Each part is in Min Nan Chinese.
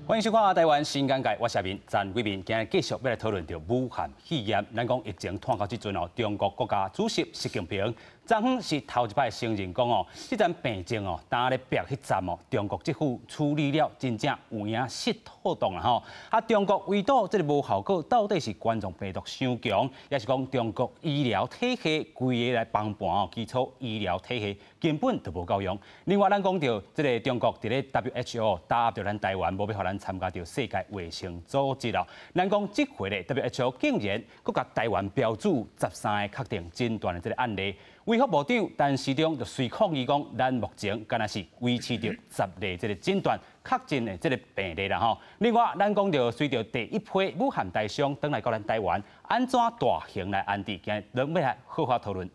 歡迎收看《台灣新眼界》，我是阿明陳偉民，今日繼續欲來討論著武漢肺炎。咱講疫情拖到這陣哦，中國國家主席習近平昨昏是頭一擺承認講哦，這陣病症哦，當咧逼彼站哦，中國政府處理了真正有影失妥當啦吼。啊，中國圍堵這个無效果，到底是冠狀病毒傷強，抑是講中國醫療體系規个來崩盤哦？基礎醫療體系根本就無夠用。另外，咱講著這个中國佇咧 WHO 打壓著咱台灣，無欲予咱參加著世界衛生組織咯。咱講這回咧，WHO 竟然閣共台灣標註13個確定診斷的這个案例。衛福部長陳時中就隨抗議講，咱目前敢若是維持著10例這个診斷確診的這个病例啦吼。另外，咱講著隨著第一批武漢台商轉來到咱台灣，按怎大型來安置，今日攏欲來好好討論。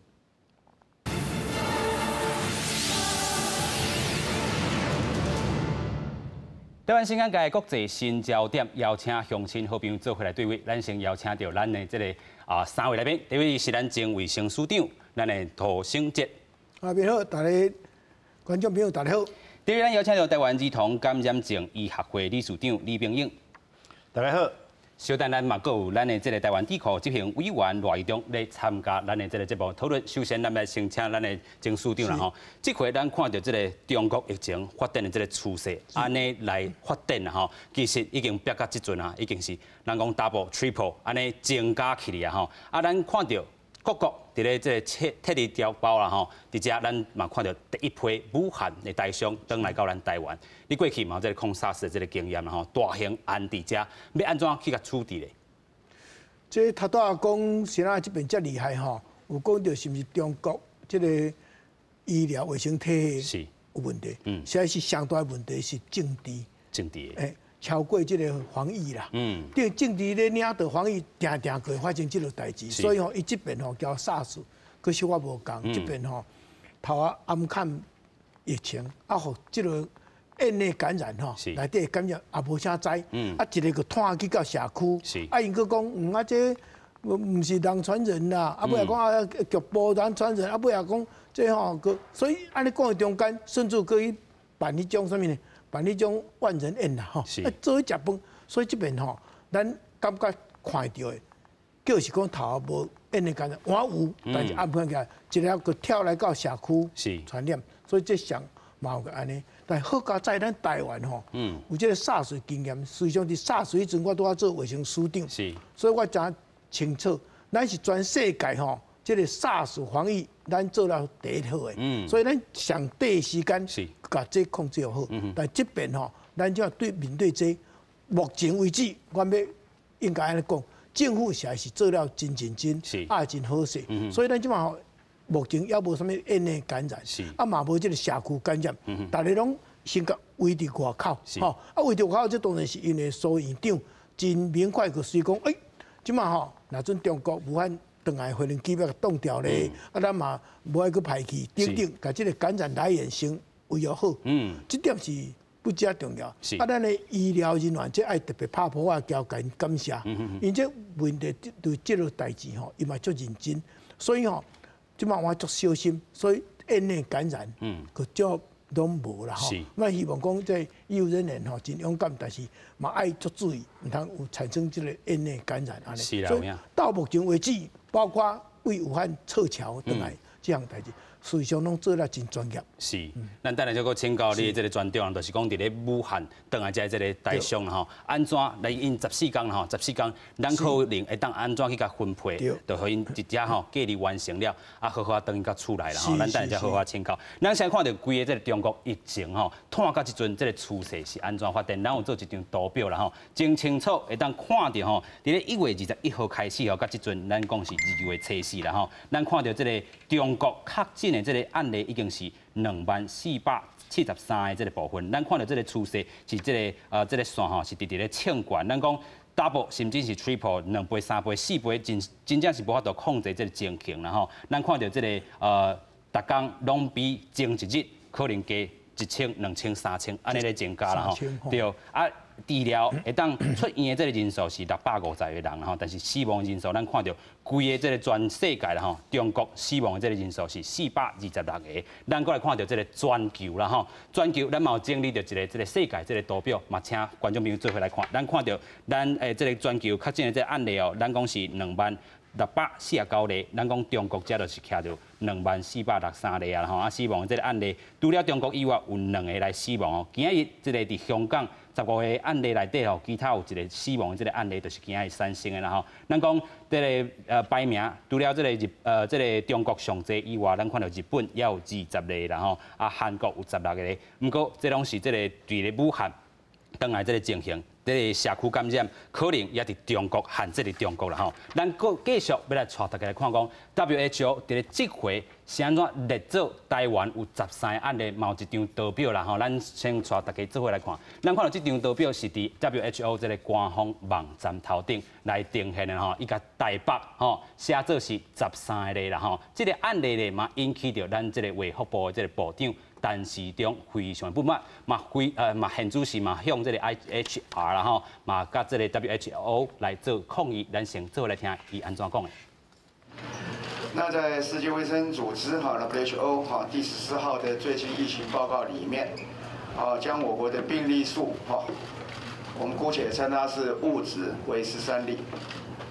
台灣新眼界國際新焦點，邀請鄉親好朋友做伙來對話。咱先邀請著咱的這个三位來賓，第一位是咱前衛生署長，咱的涂醒哲。啊，你好，大家觀眾朋友，大家好。第二位，咱邀請著台灣兒童感染症醫學會理事長李明勇。大家好。小等咱嘛，閣有咱的這个台灣智庫執行委員賴怡忠來參加咱的這个節目討論。首先，咱來先請咱的前署長啦吼。這回咱看著這个中國疫情發展的這个趨勢，按呢來發展啦吼，其實已經逼到這陣啊，已經是人講 double、triple 按呢增加起來啊吼。啊，咱看著各國佇咧這个撤撤離僑胞啦吼，佇遮咱嘛看著第一批武漢的台商轉來到咱台灣。你過去嘛有這个控 SARS 的這个經驗啦吼，大型安置遮欲按怎去共處置咧？這頭拄仔講，啥人這邊遮厲害吼？有講著是毋是中國這个醫療衛生體系有問題？實在是上大的問題是政治。政治。超過這个防疫啦，對政治咧領導防疫，定定會發生這个代誌，所以吼，伊這邊吼交 SARS，閣小可無仝，這邊吼頭仔暗崁疫情，啊，予這个院內感染吼，內底感染也無啥知，啊，一个閣拖去到社區，啊，𪜶閣講，啊，這毋是人傳人啦，啊，尾仔講啊，局部人傳人，啊，尾仔講這吼閣，所以按呢講的中間，甚至閣去辦彼種啥物呢？辦彼種萬人宴啦，吼，啊，做去食飯，所以這邊吼，咱感覺看著的，就是講頭無院內感染，我有，但是暗判起來，一个閣跳來到社區傳染，所以這上嘛有個按呢。但好佳哉咱台灣吼，有這个 SARS 經驗，實際上佇 SARS 彼陣，我拄仔做衛生署長，所以我誠清楚，咱是全世界吼，這个 SARS 防疫，咱做了第一好的，所以咱上短時間共這控制好。但這邊吼，咱就要對面對這，目前為止，我欲應該按呢講，政府實在是做了真認真，啊，真好勢。所以咱這馬吼，目前猶無啥物院內感染，啊嘛無這个社區感染，大家攏先共圍佇外口，吼，啊圍佇外口，這當然是因為蘇院長真明快就隨講，欸，這馬吼，若準中國武漢轉來飛行機欲擋掉咧，啊，咱嘛無愛閣排去等等，共這个感染來源先維護好，這點是不遮重要。啊，咱的醫療人員這愛特別拍噗仔，交共𪜶感謝，𪜶這問題對這个代誌吼，伊嘛足認真，所以吼，這馬我足小心，所以院內感染，閣少攏無啦吼。我希望講這醫護人員吼真勇敢，但是嘛愛足注意，毋通有產生這个院內感染按呢。所以到目前為止，包括為武漢撤僑轉來這項代誌，實際上攏做了真專業。是，咱等下再閣請教你的這个專長，就是講佇咧武漢轉來遮這个台商吼，按怎來𪜶十四工吼，十四工，咱可能會當按怎去共分配，就予𪜶佇遮吼隔離完成了，啊好好轉去到厝內啦吼。咱等下才好好請教。咱先看著規个這个中國疫情吼，拖到這陣這个趨勢是按怎發展？咱有做一張圖表啦吼，真清楚會當看著吼，佇咧1月21號開始吼，到這陣咱講是2月初四啦吼，咱看著這个中國確診的這个案例已經是20,473个這个部分，咱看著這个趨勢是這个這个線吼是直直咧衝懸，咱講 double 甚至是 triple 2倍、3倍、4倍，真真正是無法度控制這个情形啦吼。咱看著這个逐工攏比前一日可能加1000、2000、3000，按呢咧增加啦吼。對啊，治療會當出院的這个人數是650個人吼，但是死亡人數咱看著規个這个全世界啦吼，中國死亡的這个人數是426個。咱閣來看著這个全球啦吼，全球咱嘛有整理著一个這个世界這个圖表，嘛請觀眾朋友做伙來看。咱看著咱誒這个全球確診的這个案例哦，咱講是20,649例，咱講中國這就是徛著20,463例啊吼，啊死亡的這个案例，除了中國以外有兩个來死亡哦。今仔日這个佇香港15個案例內底吼，其他有一個死亡的這个案例，就是今仔日產生的啦吼。咱講這个排名，除了這个日這个中國上濟以外，咱看著日本也有20例啦吼，啊韓國有16個。毋過這攏是這个佇咧武漢轉來這个情形。這个社區感染可能也佇中國限制佇中國啦吼。咱閣繼續欲來帶大家來看講，WHO 佇咧這回是按怎列做台灣有13個案例，嘛有一張圖表啦吼。咱先帶大家做伙來看。咱看著這張圖表是佇 WHO 這个官方網站頭頂來呈現的吼，伊共台北吼寫做是13例啦吼。這个案例咧嘛引起著咱這个衛福部的這个部長陳時中非常不滿，嘛非嘛現主時嘛向這个 IHR 啦吼，嘛佮這个 WHO 來做抗議，咱先做伙來聽伊按怎講的。那在世界衛生組織哈 WHO 哈第14號的最新疫情報告裡面，啊將我國的病例數哈，我們姑且稱它是誤值為13例，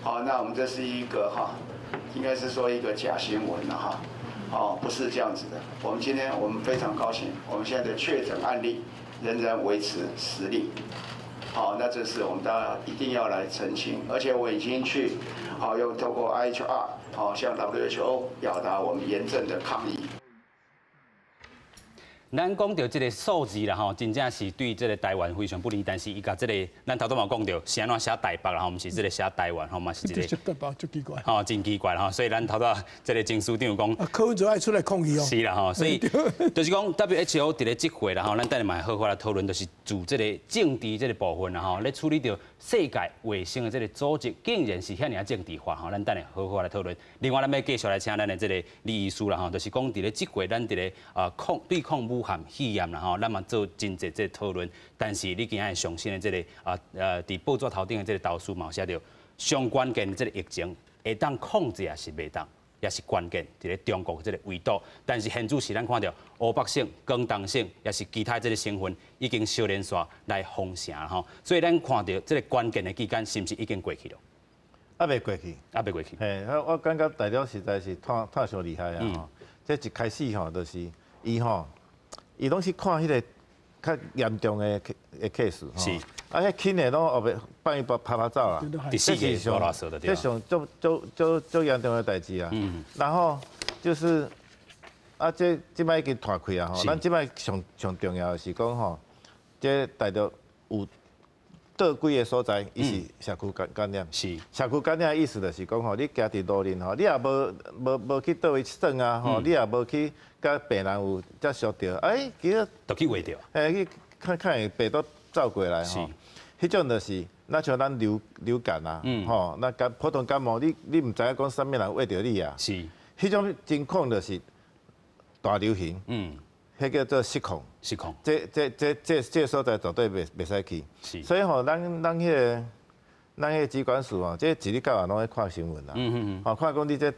好，那我們這是一個哈，應該是說一個假新聞了哈。哦，不是這樣子的。我們今天我們非常高興，我們現在的確診案例仍然維持10例。好，那這是我們大家一定要來澄清，而且我已經去，好，又透過 IHR，好向 WHO 表達我們嚴正的抗議。咱講著這个數字啦吼，真正是對這个台灣非常不利。但是伊共這个，咱頭拄嘛有講著，是按怎寫台北啦吼，毋是這个寫台灣吼，嘛是一个，台北足奇怪。吼，真奇怪吼。所以咱頭拄這个曾司長講，柯文哲愛出來抗議哦。是啦吼，所以就是講 WHO 佇咧這回啦吼，咱等下嘛會好好來討論，就是自這个政治這个部分啦吼，咧處理著世界衛生的這个組織，竟然是遐爾仔政治化吼，咱等下好好來討論。另外，咱欲繼續來請咱的這个李醫師啦吼，就是講佇咧這回咱佇咧啊抗對抗武漢肺炎啦吼，咱嘛做真濟這个討論。但是你今仔日上新的這个啊佇報紙頭頂的這个投書嘛有寫著，上關鍵的這个疫情會當控制抑是袂當，也是關鍵，佇咧中國這个圍堵。但是現主時咱看著湖北省、廣東省，抑是其他這个省份，已經相連紲來封城吼。所以咱看著這个關鍵的期間，是毋是已經過去了？猶未過去，猶未過去。嘿，我感覺大陸實在是拖拖傷厲害啊！吼，這一開始吼，就是伊吼，伊攏是看彼个較嚴重的的 case 吼，啊，彼輕的攏後壁放伊趴趴走啦。這是上，這上足足足足嚴重的代誌啊。然後就是啊，這這擺已經拖開啊吼。咱這擺上上重要的是講吼，這大陸有佗幾个所在，伊是社區感感染。社區感染的意思就是講吼，你行佇路面吼，你也無無無去佗位耍啊吼，你也無去佮病人有接觸著，哎，其實就去秽著。嘿，去看看會病毒走過來吼。彼種就是若像咱流流感啊，吼，那感普通感冒，你你毋知影講啥物人穢著你啊。彼種情況就是大流行。彼叫做失控。失控。這這這這這所在絕對袂袂使去。所以吼，咱咱彼个咱彼个疾管署吼，這一日到晚攏咧看新聞啦。吼，看講你這佗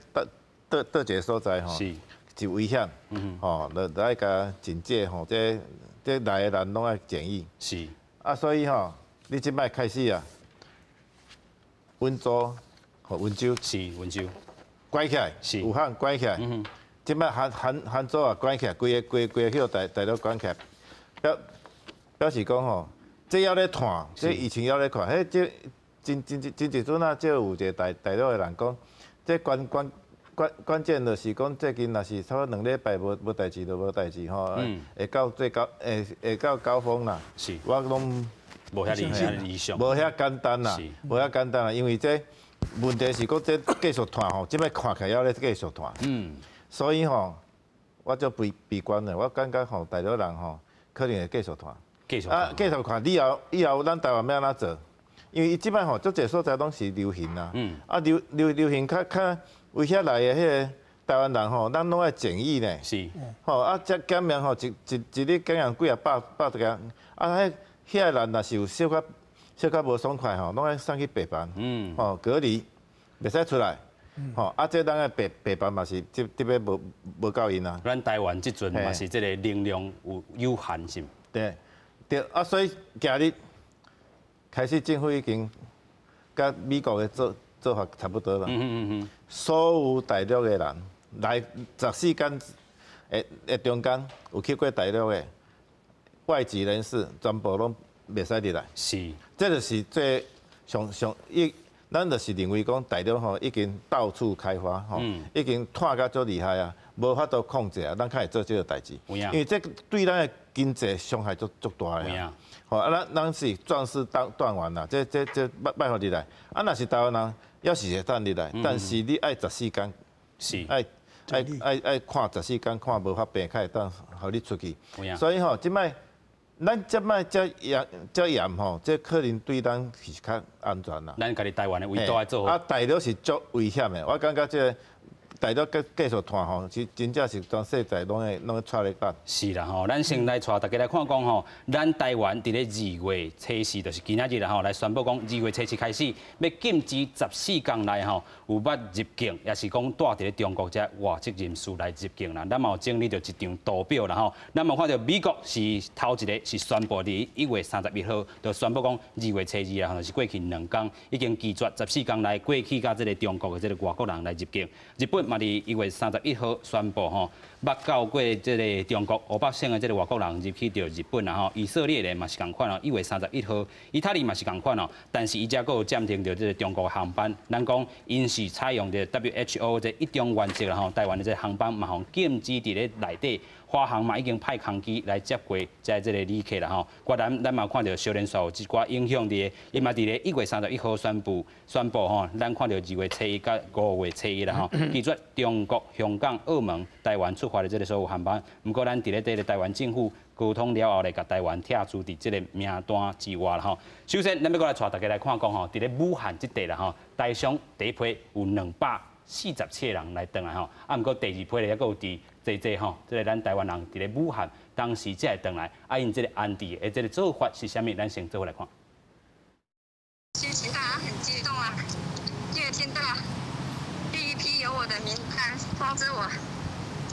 佗佗一个所在吼，是危險。吼，就就愛共警戒吼，這這來的人攏愛檢疫。啊，所以吼，你這擺開始啊，溫州、吼溫州。是溫州。關起來。武漢關起來。這擺杭杭杭州也關起來，規个規規个去大大陸關起來，表表示講吼，這猶咧拖，這疫情猶咧拖，彼這真真真真一陣啊，這有一个大大陸的人講，這關關關關鍵就是講最近若是差不多2禮拜無無代誌就無代誌吼，會到最高會會到高峰啦。我攏無遐理想，無遐簡單啦，無遐簡單啦，因為這問題是講這繼續拖吼，這擺看起來猶咧繼續拖。所以吼，我足悲悲觀的，我感覺吼，大陸人吼可能會繼續拖。繼續啊，繼續看，以後以後咱台灣欲按怎做？因為伊這擺吼，足濟所在攏是流行啊。啊，流流流行較較為遐來的彼个台灣人吼，咱攏愛檢疫呢。吼啊，這檢驗吼，一一一日檢驗幾啊百百多個，啊，彼遐人若是有小可小可無爽快吼，攏愛送去病房，吼隔離，袂使出來。吼，啊，這咱的病房嘛是這特別無夠𪜶啊。咱台灣這陣嘛是這个能量有有限是？對，對，啊，所以今日開始政府已經佮美國的做法差不多啦。所有大陸的人來14天的中間有去過大陸的外籍人士，全部攏袂使入來。這就是最上上一。咱就是認為講大陸吼已經到處開花吼，已經湠甲足厲害啊，無法度控制啊，咱較會做這个代誌。因為這對咱的經濟傷害足足大的。吼啊，咱是壯士斷斷腕啦，這莫予入來。啊，若是台灣人，猶是會當入來，但是你愛十四天，愛看十四天，看無發病，才會當予你出去。所以吼，這擺。咱這擺遮嚴遮嚴吼，這可能對咱是較安全啦。咱家己台灣的圍堵愛做好。啊，大陸是足危險的，我感覺這个大陸繼續湠吼，是真正是全世界攏會掣咧等。是啦吼，咱先來帶大家來看講吼，咱台灣佇咧2月初四，就是今仔日啦吼，來宣布講2月初四開始，欲禁止14天內吼有捌入境，抑是講蹛佇咧中國遮外籍人士來入境啦。咱嘛有整理著一張圖表啦吼，咱嘛看著美國是頭一个是宣布佇1月31號就宣布講2月初二啦，就是過去2工已經拒絕十四天內過去佮這个中國的這个外國人來入境。日本嘛佇1月31號宣布吼，捌到過這个中國湖北省的這个外國人入去著日本啦吼，以色列咧嘛是仝款哦，1月31號，意大利嘛是仝款哦，但是伊遮閣有暫停著這个中國航班，咱講𪜶是採用著 WHO 這一中原則啦吼，台灣的這个航班嘛予禁止佇咧內底。華航嘛已經派空機來接過這個旅客啦吼。越南咱嘛看著小連續有一寡影響佇咧，伊嘛佇咧1月31號宣布吼，咱看著2月初一佮5月初一啦吼，拒絕中國、香港、澳門、台灣出發的這个所有航班。毋過咱佇咧這个台灣政府溝通了後咧，共台灣剔除佇這个名單之外啦吼。首先，咱欲閣來帶大家來看講吼，佇咧武漢這塊啦吼，台商第一批有247個人來轉來吼，啊，毋過第二批咧，猶閣有佇濟濟吼，這个咱台灣人佇咧武漢當時才會轉來，啊，𪜶這个安置的這个做法是啥物？咱先做伙來看。心情當然很激動啊，因為聽到第一批有我的名單通知我，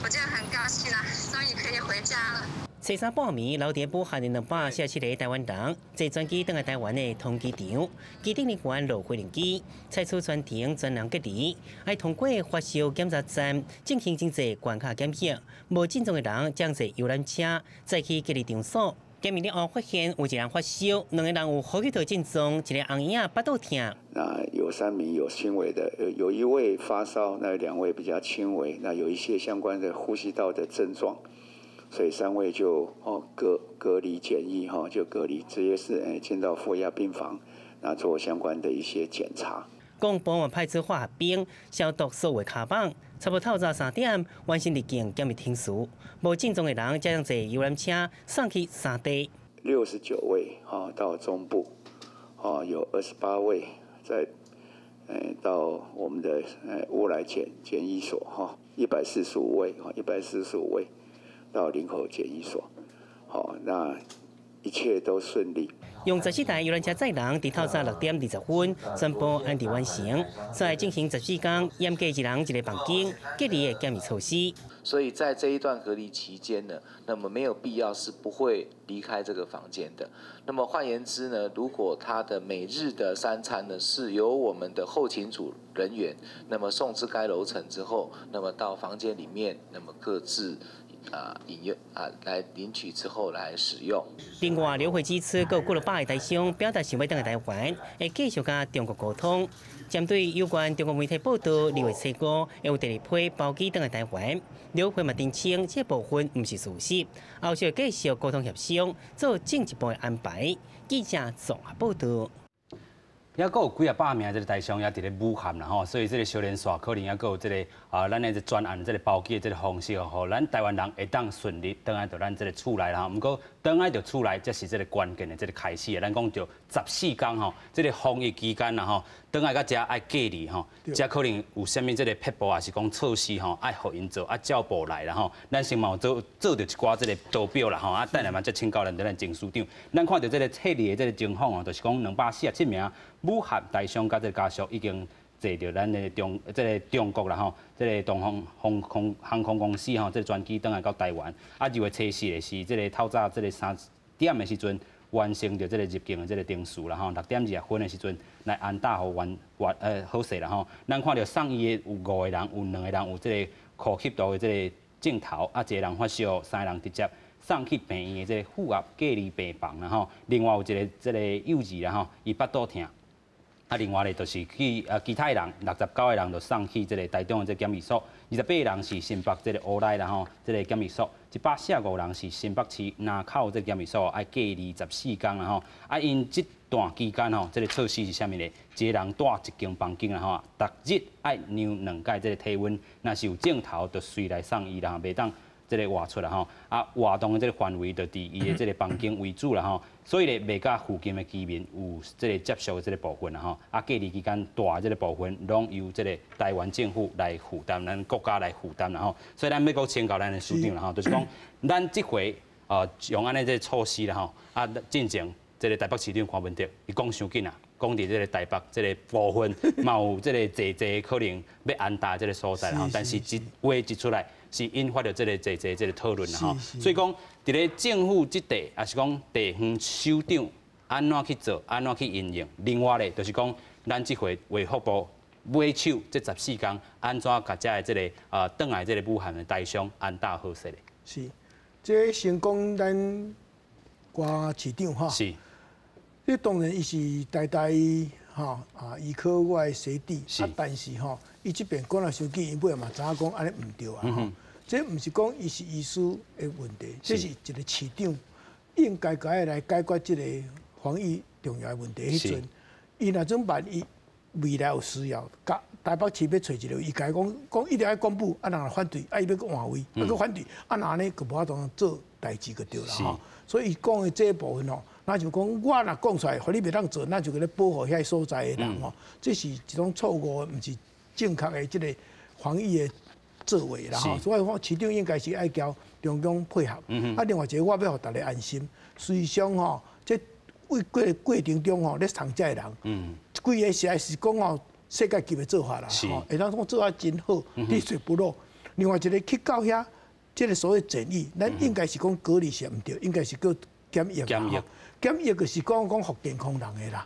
我就很高興啦，終於可以回家了。初三半暝，留佇武漢的247個台灣人坐專機轉來台灣的通機場，機頂人員落飛行機，採取全程專人隔離，愛通過發燒檢查站進行真濟關卡檢疫，無症狀的人將坐遊覽車載去隔離場所。檢疫了後發現有一人發燒，兩個人有呼吸道症狀，一个紅嬰腹肚疼。那有3名有輕微的，有一位發燒，那2位比較輕微，那有一些相關的呼吸道的症狀。所以3位就哦隔離檢疫哈，就隔離，直接是誒進到負壓病房，那做相關的一些檢查。講保安派出化學兵消毒所有跤舫，差不多透早3點完成入境檢疫程序，無症狀的人才坐遊覽車送去三地。69位哈到中部，哦有28位在到我們的烏來檢疫所哈，一百四十五位哈，一百四十五位。到林口檢疫所，好，那一切都順利。用14台遊覽車載人，佇透早6點20分全部安置完成，再進行14天嚴格一人一个房間隔離的檢疫措施。所以在這一段隔離期間呢，那麼沒有必要是不會離開這個房間的。那麼換言之呢，如果他的每日的三餐呢是由我們的後勤組人員，那麼送至該樓層之後，那麼到房間裡面，那麼各自啊，飲用啊，來領取之後來使用。另外，劉慧指出，閣有幾百个台商表達想欲轉來台灣，會繼續佮中國溝通。針對有關中國媒體報道，2月初五會有第二批包機轉來台灣，劉慧嘛澄清，這部分毋是事實，後續會繼續溝通協商，做進一步的安排。記者綜合報道。猶閣有幾仔百名這个台商也佇咧武漢啦吼，所以這个小連線可能猶閣有這个啊，咱的專案這个包機的這个方式哦，予咱台灣人會當順利轉來到咱這个厝內啦。毋過轉來到厝內，這是這个關鍵的這个開始。咱講著十四工吼，這个防疫期間啦吼，轉來到遮愛隔離吼，遮可能有啥物這个撇步，抑是講措施吼，愛予𪜶做啊，照步來啦吼。咱先嘛有做做著一寡這个圖表啦吼，啊，等下嘛再請教咱咱鄭司長。咱看著這个撤離的這个情況哦，就是講247名武漢台商佮這个家屬已經坐著咱的中這个中國啦吼，這个東方航空航空公司吼，這个專機轉來到台灣。啊，2月初四的是這个透早這个3點的時陣完成著這个入境的這个程序啦吼，6點20分的時陣來安搭予完完好勢啦吼。咱看著送醫的有五個人，有兩個人有這个呼吸道的這个症頭，啊，一個人發燒，三個人直接送去病院的這个負壓隔離病房啦吼。另外有一个這个幼兒啦吼，伊腹肚疼。啊，另外咧就是去啊，其他的人69個人就送去這个台中的這个檢疫所，28個人是新北這个烏來啦吼，這个檢疫所，145人是新北市林口這个檢疫所，愛隔離14工啦吼。啊，𪜶這段期間吼，這个措施是啥物咧？一个人蹛一間房間啦吼，逐日愛量兩擺這个體溫，若是有症頭，就隨來送醫啦，袂當這个外出啦吼。啊，活動的這个範圍就佇伊的這个房間為主啦吼。所以咧，袂佮附近的居民有這个接觸的這个部分啦吼。啊，隔離期間蹛的這个部分，攏由這个台灣政府來負擔，咱國家來負擔啦吼。所以咱欲閣請教咱的司長啦吼，就是講，咱這回用按呢這个措施啦吼，啊，進前這个台北市長柯文哲伊講傷緊啊，講佇這个台北這个部分嘛有這个濟濟可能欲安搭這个所在啦吼，但是一話一出來，是引發著這个濟濟這个討論啦吼。所以講，佇咧政府這塊，抑是講地方首長按怎去做，按怎去因應。另外咧，就是講，咱這回衛福部尾手這十四工，按怎共遮的這个轉來這个武漢的台商安搭好勢咧？是，這先講咱郭市長吼。這當然伊是台大吼啊，醫科我的學弟，啊，但是吼，伊這邊講了傷緊，伊尾嘛知影講按呢毋對啊。這毋是講伊是醫師的問題，這是一個市長應該該來解決這個防疫重要的問題。彼陣，伊若準萬一未來有需要，共台北市欲揣一個，伊共伊講講一定愛公布，啊人來反對，啊伊欲閣換位，啊閣反對，啊若按呢閣無法度做代誌就對啦吼。所以伊講的這部分吼，若就講我若講出來，予你袂當做，那就閣咧保護遐所在的人吼，這是一種錯誤，毋是正確的這个防疫的作為啦吼。所以講市長應該是愛交中央配合。啊，另外一個我欲予大家安心，實際上吼，這為過過程中吼，咧送遮的人，規个實在是講吼，世界級的做法啦，吼，會當講做啊真好，滴水不漏。另外一個去到遐，這个所謂檢疫，咱應該是講隔離是毋對，應該是叫檢疫啦。檢疫就是講講予健康人的啦。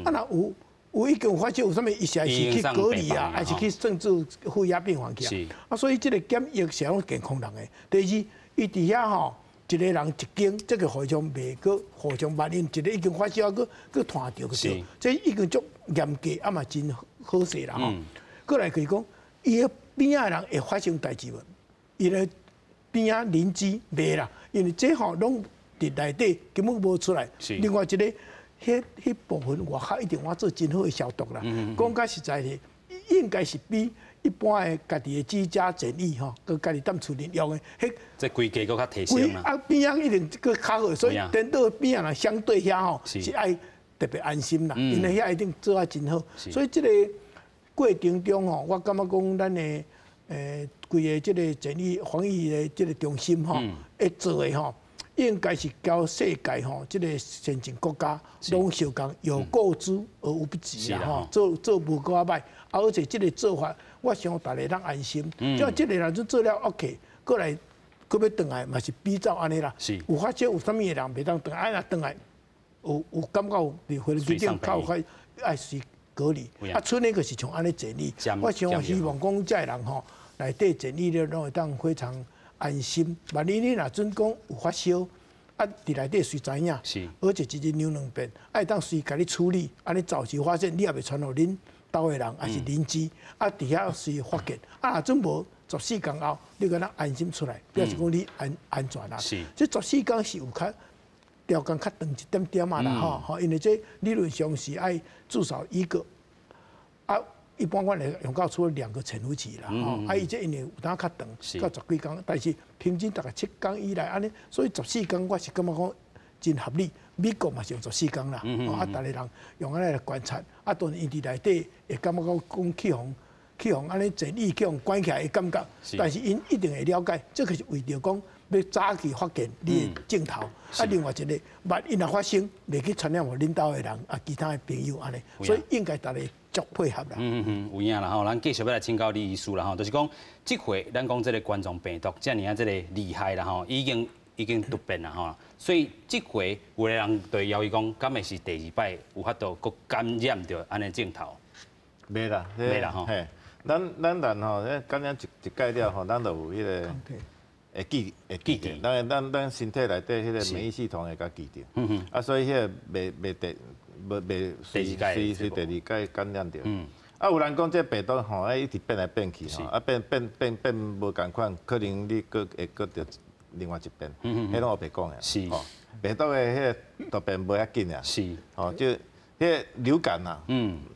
啊，若有有已經有發生有啥物，伊是還是去隔離啊，還是去送做負壓病房去啊？啊，所以這个檢疫是講健康人的。第二，伊佇遐吼，一個人一間，這个互相袂閣互相萬一一个已經發燒，閣閣傳著去對，這已經足嚴格，啊嘛真好勢啦吼。閣來就是講，伊的邊仔的人會發生代誌無？伊的邊仔鄰居袂啦，因為這吼攏佇內底根本無出來。另外一個，彼彼部分外口一定我做真好的消毒啦。講較實在的，應該是比一般的家己的居家檢疫吼，閣家己踮厝裡用的，彼這規格閣較提升啦。啊，邊仔一定閣較好，所以顛倒邊仔人相對遐吼是愛特別安心啦，因為遐一定做啊真好。所以這个過程中吼，我感覺講咱的規个這个檢疫防疫的這个中心吼，會做的吼，應該是交世界吼，這个先進國家攏相仝有過之而無不及啦吼，做做無閣較歹，啊而且這个做法，我想大家通安心。只要這个人做了 OK，閣來閣欲轉來嘛是比照按呢啦。有發燒有啥物的人袂當轉來，啊若轉來有有感覺有佇飛機頂較有較愛隨隔離。啊，賰呢就是像按呢檢疫。我想希望講遮的人吼，內底檢疫了攏會當非常安心。萬一你若準講有發燒，啊，佇內底隨知影，而且一日量兩遍，啊，會當隨共你處理，按呢早期發現，你也袂傳予恁兜的人，抑是鄰居，啊，佇遐隨發現，啊，若準無十四工後，你閣通安心出來，表示講你安安全啦。這十四工是有較條件較長一點點仔啦，吼，吼，因為這理論上是愛至少一個，啊，一般阮會用到出兩個潛伏期啦，吼，啊，伊這因為有當較長，到十幾工，但是平均大概7工以內按呢，所以十四工我是感覺講真合理。美國嘛是用十四工啦，啊，逐個人用按呢來觀察，啊，當然𪜶佇內底會感覺講講去予去予按呢檢疫去予關起來的感覺，但是𪜶一定會了解，這個是為著講欲早期發現你的症頭，啊，另外一個，萬一若發生，袂去傳染予恁兜的人啊，其他的朋友按呢，所以應該逐個足配合啦。有影啦吼，咱繼續欲來請教李醫師啦吼，就是講這回咱講這個冠狀病毒遮爾仔這個厲害啦吼，已經突變啦吼，所以這回有的人對懷疑講，敢會是第二擺有法度閣感染著按呢症頭？袂啦，袂啦吼。咱人吼，感染一擺了吼，咱就有彼个會記得，咱身體內底彼个免疫系統會共記著。啊，所以彼个袂袂第袂袂隨隨隨第二擺感染著。啊，有人講這病毒吼，一直變來變去吼，啊變變變變無仝款，可能你閣會閣著另外一變，彼攏烏白講的。病毒的彼个突變無遐緊啊。吼，就彼个流感啊，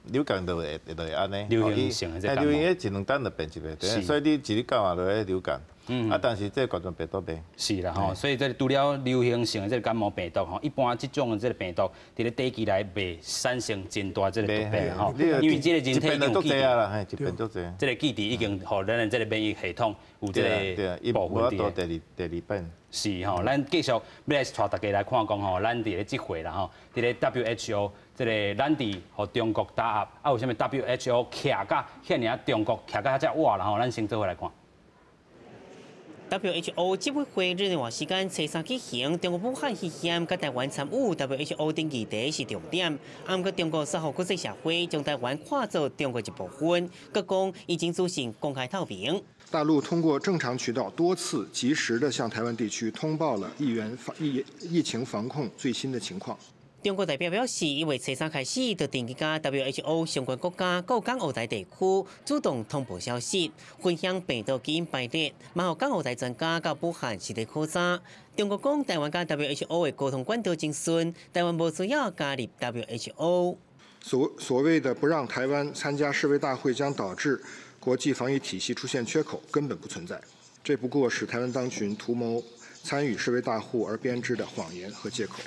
流感就會按呢。流行性的這流行彼一兩冬就變一擺，所以你一日到晚就咧流感。啊，但是這冠狀病毒袂。是啦吼，所以這除了流行性的這個感冒病毒吼，一般這種的這個病毒，佇咧短期內袂產生真大這個突變吼，因為這個人體已經有記憶，一變足濟。這個記憶已經予咱的這個免疫系統有這個部分佇。第二變。是吼，咱繼續欲來帶大家來看講吼，咱佇咧這回啦吼，佇咧 WHO 這個咱佇予中國打壓，啊為啥物 WHO 徛甲遐爾中國徛甲遮倚啦吼？咱先做伙來看。 WHO 執委會日內瓦時間初三舉行，中國武漢肺炎佮台灣參與 WHO 等議題是重點。毋過中國煞予國際社會將台灣看作中國一部分，閣講已經資訊公開透明。大陸通過正常渠道多次及時的向台灣地區通報了疫源防疫疫情防控最新的情況。中國代表表示，一月初三開始，就定期佮 WHO 相關國家、各港澳台地區主動通報消息，分享病毒基因排列，嘛予港澳台專家到武漢實地考察。中國講台灣佮 WHO 的溝通管道真順，台灣無需要加入 WHO。所謂的不讓台灣參加世衛大會將導致國際防疫體系出現缺口，根本不存在。這不過是台灣當局圖謀參與世衛大會而編織的謊言和借口。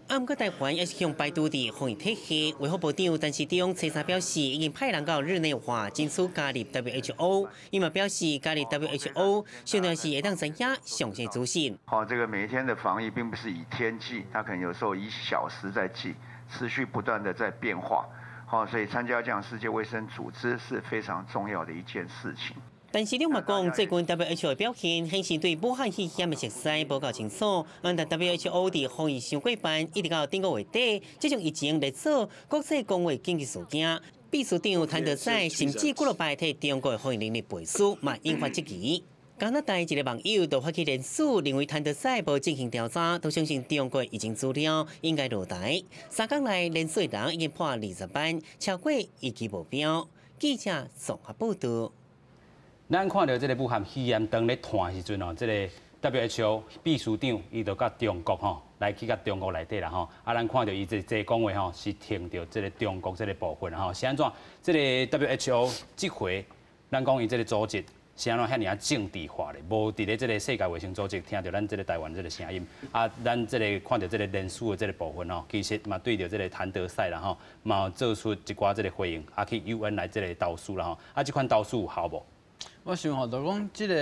啊，毋過台灣也是向排除佇防疫體系，衛福部長陳時中初三表示，已經派人到日內瓦爭取加入 WHO。伊嘛表示，加入 WHO，上重要是會當知影詳細資訊。好，這個每一天的防疫並不是以天計，它可能有時候以小時在計，持續不斷的在變化。好，所以參加這樣世界衛生組織是非常重要的一件事情。陳時中嘛講，最近 WHO 的表現顯示對武漢肺炎的熟悉無夠清楚。但 WHO 佇防疫傷過範，一直到頂個月底，這種疫情列做國際公衛緊急事件。秘書長譚德塞甚至幾落擺替中國的防疫能力背書，嘛引發質疑。加拿大一個網友就發起聯署，認為譚德塞無進行調查，都相信中國疫情資料應該落台。3工內聯署的人已經破20萬，超過預期目標。記者綜合報道。咱看著這個武漢肺炎當咧湠時陣哦，這個 WHO 秘書長伊就佮中國吼來去佮中國內底啦吼，啊，咱看著伊這講話吼是聽著這個中國這個部分吼，是按怎？這個 WHO 這回咱講伊這個組織是按怎遐爾仔政治化咧？無佇咧這個世界衛生組織聽著咱這個台灣這個聲音，啊，咱這個看著這個聯署的這個部分吼，其實嘛對著這個譚德塞啦吼，嘛有做出一寡這個回應，啊去 UN 來這個投訴啦吼，啊，這款投訴有效無？我想吼，就講這個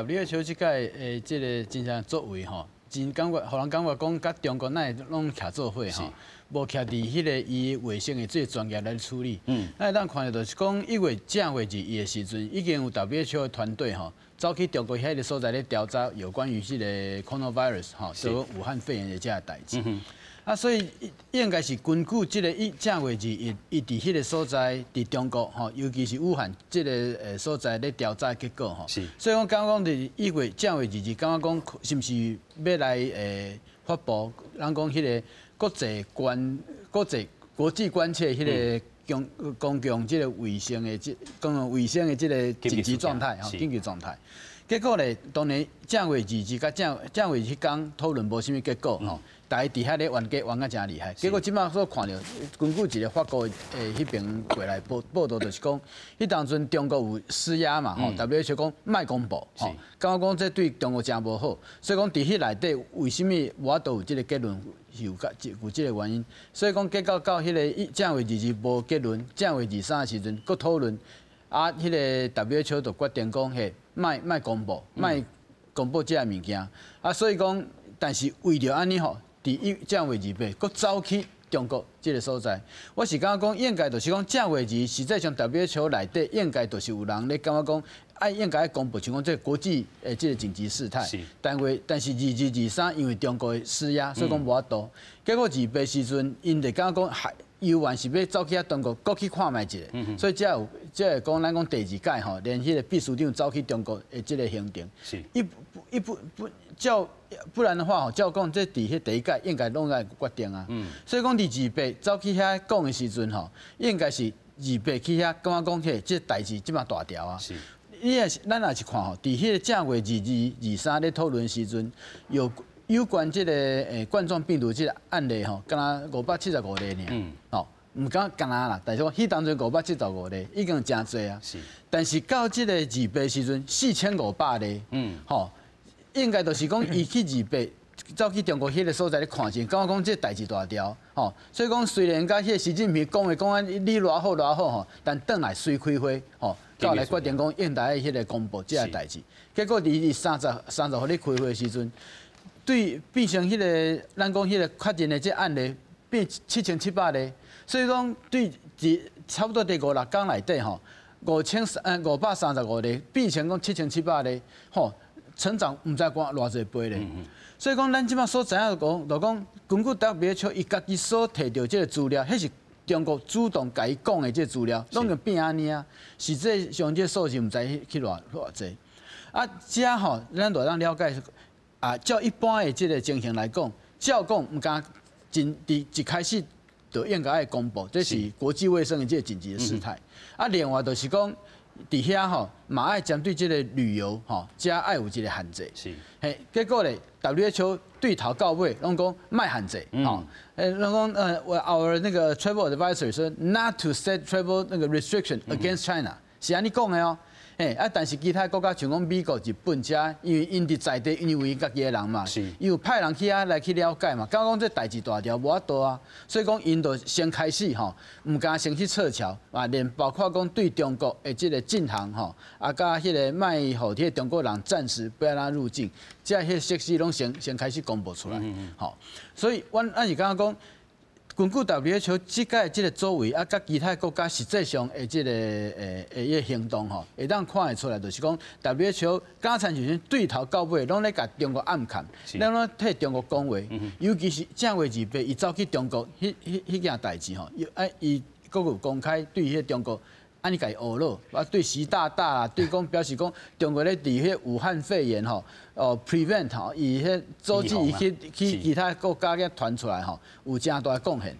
WHO 這擺的這個真正作為吼，真感覺，予人感覺講，佮中國哪會攏徛做伙吼，無徛佇彼个伊衛生的這個專業來處理。咱會當看著就是講1月正月21的時陣，已經有 WHO 的團隊吼，走去中國彼个所在咧調查有關於這個 coronavirus 吼，就武漢肺炎的這個代誌。啊，所以應該是根據這個一正月21，伊佇彼個所在，佇中國吼，尤其是武漢這個所在咧調查結果吼。所以我感覺講佇1月正月22，感覺講是毋是欲來發布，人講彼個國際關切彼個公共這個衛生的這公共衛生的這個緊急狀態吼，緊急狀態。結果咧，當然正月22佮正月彼工討論無啥物結果吼，大家佇遐咧冤家冤甲誠厲害。結果這擺所看著，根據一個法國的彼爿過來報導，就是講，彼當陣中國有施壓嘛吼，WHO 講莫公布吼，感覺講這對中國誠無好，所以講佇彼內底為啥物無法度有這個結論，是有這個原因。所以講結果到彼個正月22無結論，正月23的時陣閣討論，啊，彼個 WHO 就決定講嘿，莫公布，莫公布這个物件。啊，所以講，但是為著按呢吼，佇正月28，閣走去中國這个所在，我是感覺講應該就是講正月二，實際上 WHO 內底應該就是有人咧感覺講，愛應該愛公布，像講這个國際的這个緊急事態。但是22、23因為中國的施壓，所以講無法度。結果28時陣，𪜶就感覺講還猶原是欲走去遐中國，閣去看覓一下。所以才有才會講咱講第二屆吼，連彼個秘書長走去中國的這个行程。伊伊不不照不然的話吼，照講這佇彼第一屆應該攏愛決定啊。所以講佇28走去遐講的時陣吼，應該是28去遐感覺講嘿，這代誌這麼大條啊。你若是咱若是看吼，佇彼個正月22、23咧討論時陣，有關這個冠狀病毒這個案例吼，敢若575例爾，吼，毋敢敢若啦，但是講彼當陣575例已經誠濟啊。但是到這個28時陣，4500例，吼，應該就是講伊去28走去中國彼個所在咧看者，感覺講這代誌大條，吼，所以講雖然佮彼個習近平講的講啊，你偌好偌好吼，但轉來隨開會吼，到來決定講應該彼個公布這个代誌。結果佇30號咧開會的時陣，對變成彼個咱講彼個確認的這案例變7700例，所以講對佇差不多佇五六工內底吼，535例變成講7700例，吼，成長毋知偌偌濟倍咧。所以講，咱這擺所知影講，就講根據 WHO 伊家己所提著這个資料，彼是中國主動共伊講的這个資料，攏經變按呢啊。實際上這數字毋知去偌偌濟。啊，這吼，咱就當了解啊，照一般的這个情形來講，照講毋敢真佇一開始就應該愛公布，這是國際衛生的這个緊急的事態。啊，另外就是講，佇遐吼，嘛愛針對這个旅遊吼，遮愛有一个限制。嘿，結果咧，WHO 對頭到尾攏講莫限制，吼，攏講our 那個 travel advisory 說 not to set travel 那個 restriction against China，是按呢講的哦。嘿，啊，但是其他國家像講美國、日本遮，因為𪜶佇在地，因為有𪜶家己的人嘛，伊有派人去遐來去了解嘛，感覺講這代誌大條無法度啊，所以講𪜶就先開始吼，毋敢先去撤僑啊，連包括講對中國的這个禁航吼，啊，佮彼个莫予彼个中國人暫時不要讓入境，這彼個設施攏先開始公布出來，吼，所以阮咱是感覺講，根據 WHO 這屆這个作為啊，佮其他國家實際上的這个的行動吼，會當看會出來，就是講 WHO 敢親像對頭到尾攏咧共中國暗崁，攏咧替中國講話，尤其是正月28，伊走去中國彼件代誌吼，伊啊伊閣有公開對彼個中國按呢共伊呵咾，啊對習大大啊，對講表示講中國咧佇彼武漢肺炎吼，哦 prevent 吼，伊彼阻止伊去其他國家去傳出來吼，有誠大貢獻。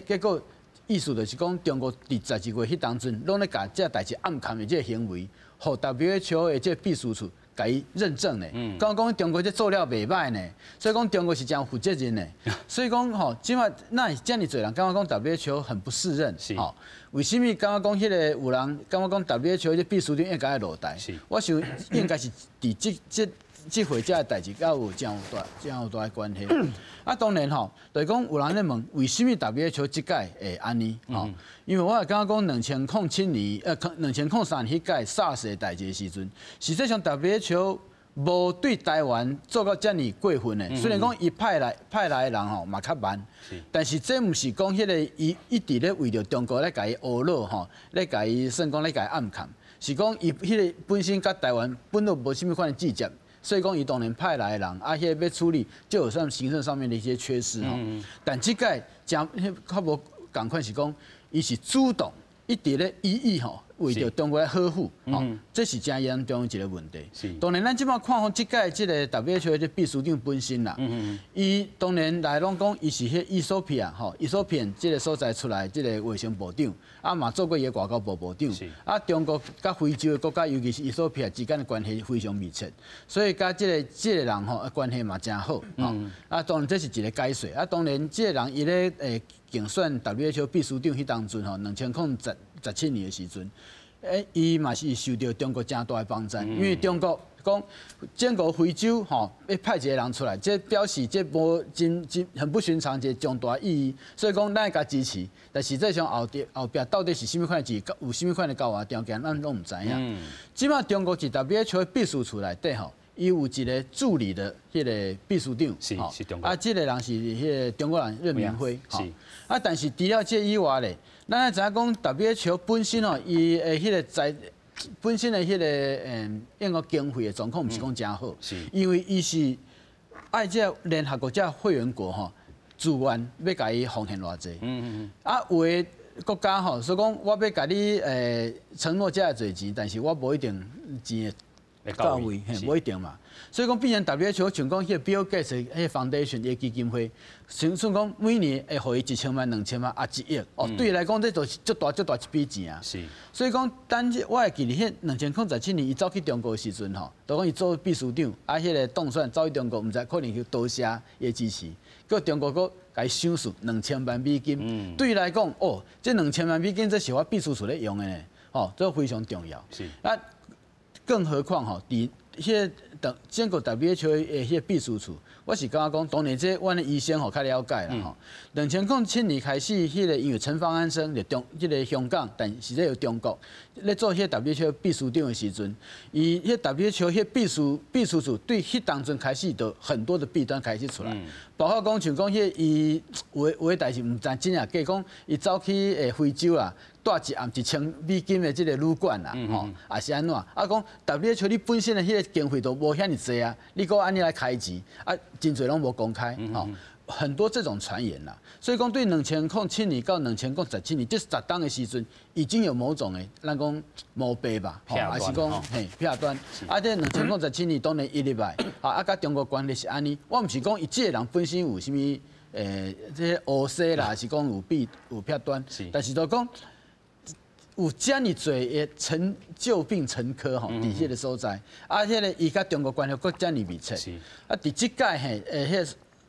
結果意思就是講，中國佇12月彼當陣，攏咧共這代誌暗崁的這个行為，予 WHO 的這個秘書處共伊認證呢。講講中國這做了袂䆀呢，所以講中國是誠負責任的。所以講吼，這擺哪會遮爾濟人感覺講 WHO 很不適任？吼，為啥物感覺講彼个有人感覺講 WHO 這秘書長應該愛落台？我想應該是佇這回這个代誌佮有誠有大的關係。啊，當然吼，就是講有人咧問，為啥物 WHO 這屆會按呢？吼，因為我會感覺講2007年，2003年彼屆 SARS 的代誌的時陣，實際上 WHO 無對台灣做到遮爾過分的。雖然講伊派來的人吼嘛較慢，但是這毋是講彼个伊一直咧為著中國咧共伊呵咾吼，咧共伊算講咧共伊暗崁，是講伊彼个本身佮台灣本來無啥物款的直接。所以講，伊當然派來的人，啊，彼个欲處理就有算行政上面的一些缺失吼。但這屆誠較無仝款是講，伊是主動一直咧意欲吼，為著中國來呵護，吼，這是誠嚴重的一個問題。當然，咱這擺看吼，這屆這個 WHO 這秘書長本身啦，伊當然來攏講，伊是彼伊索比亞吼，伊索比亞這個所在出來這個衛生部長，啊嘛做過伊的外交部部長。啊，中國佮非洲的國家，尤其是伊索比亞之間的關係非常密切，所以佮這個人吼關係嘛誠好。啊，當然這是一個解說。啊，當然這個人伊咧競選 WHO 秘書長彼當陣吼，2017年的時陣，伊嘛是受著中國誠大的幫贊，因為中國講整個非洲吼，欲派一個人出來，這表示這無真真很不尋常一個重大意義，所以講咱會共支持。但實際上後壁到底是啥物款的有啥物款的交換條件，咱攏毋知影。這擺中國佇 WHO 秘書處內底吼，伊有一個助理的彼個秘書長，是中國。啊，這個人是彼個中國人任明輝，是。啊，但是除了這以外咧，咱愛知影講 WHO 本身吼，伊的彼個在本身的彼個應該經費的狀況毋是講誠好，因為伊是愛這聯合國這會員國吼，自願欲共伊奉獻偌濟，啊，有的國家吼，所以講我欲共你承諾遮濟錢，但是我無一定錢會到位，嘿，無一定嘛。所以講，變成 WHO 像講彼個 Bill Gates 彼個 Foundation 的基金會，像算講每年會予伊1000萬、2000萬啊1億，哦，對伊來講這就是足大足大一筆錢啊。所以講，等我會記得彼2017年伊走去中國的時陣吼，就講伊做秘書長，啊，彼個當選走去中國，毋知可能去多謝伊的支持，閣中國閣共伊賞賜2000萬美金。對伊來講，哦，這兩千萬美金這是我秘書處咧用的呢，哦，這非常重要。啊，更何況吼，佇彼個等整個 WHO 的彼個秘書處，我是感覺講，當然這阮的醫生吼較了解啦吼。2007年開始，彼個因為陳方安生就中彼個香港，但是咧由中國咧做彼個 WHO 秘書長的時陣，伊彼 WHO 彼秘書處對彼當陣開始就很多的弊端開始出來，包括講像講彼伊有的代誌毋知真抑假，講伊走去非洲啊，帶一暗1000美金的這個旅館啦，吼，也是按怎？啊，講 WHO 你本身的彼個經費都無遐爾濟啊，你閣按呢來開錢，啊，真濟攏無公開，吼，很多這種傳言啦。所以講對2007年到2017年這10冬的時陣，已經有某種的，咱講舞弊吧，吼，還是講嘿片段。啊，這2017年當然一入來，啊，佮中國關係是按呢。我毋是講伊這個人本身有啥物，這個烏西啦，還是講有弊有片段，但是就講，有遮爾濟的成舊病沉疴吼，佇彼個所在，啊，彼個伊佮中國關係閣遮爾密切，啊，佇這屆嘿，彼個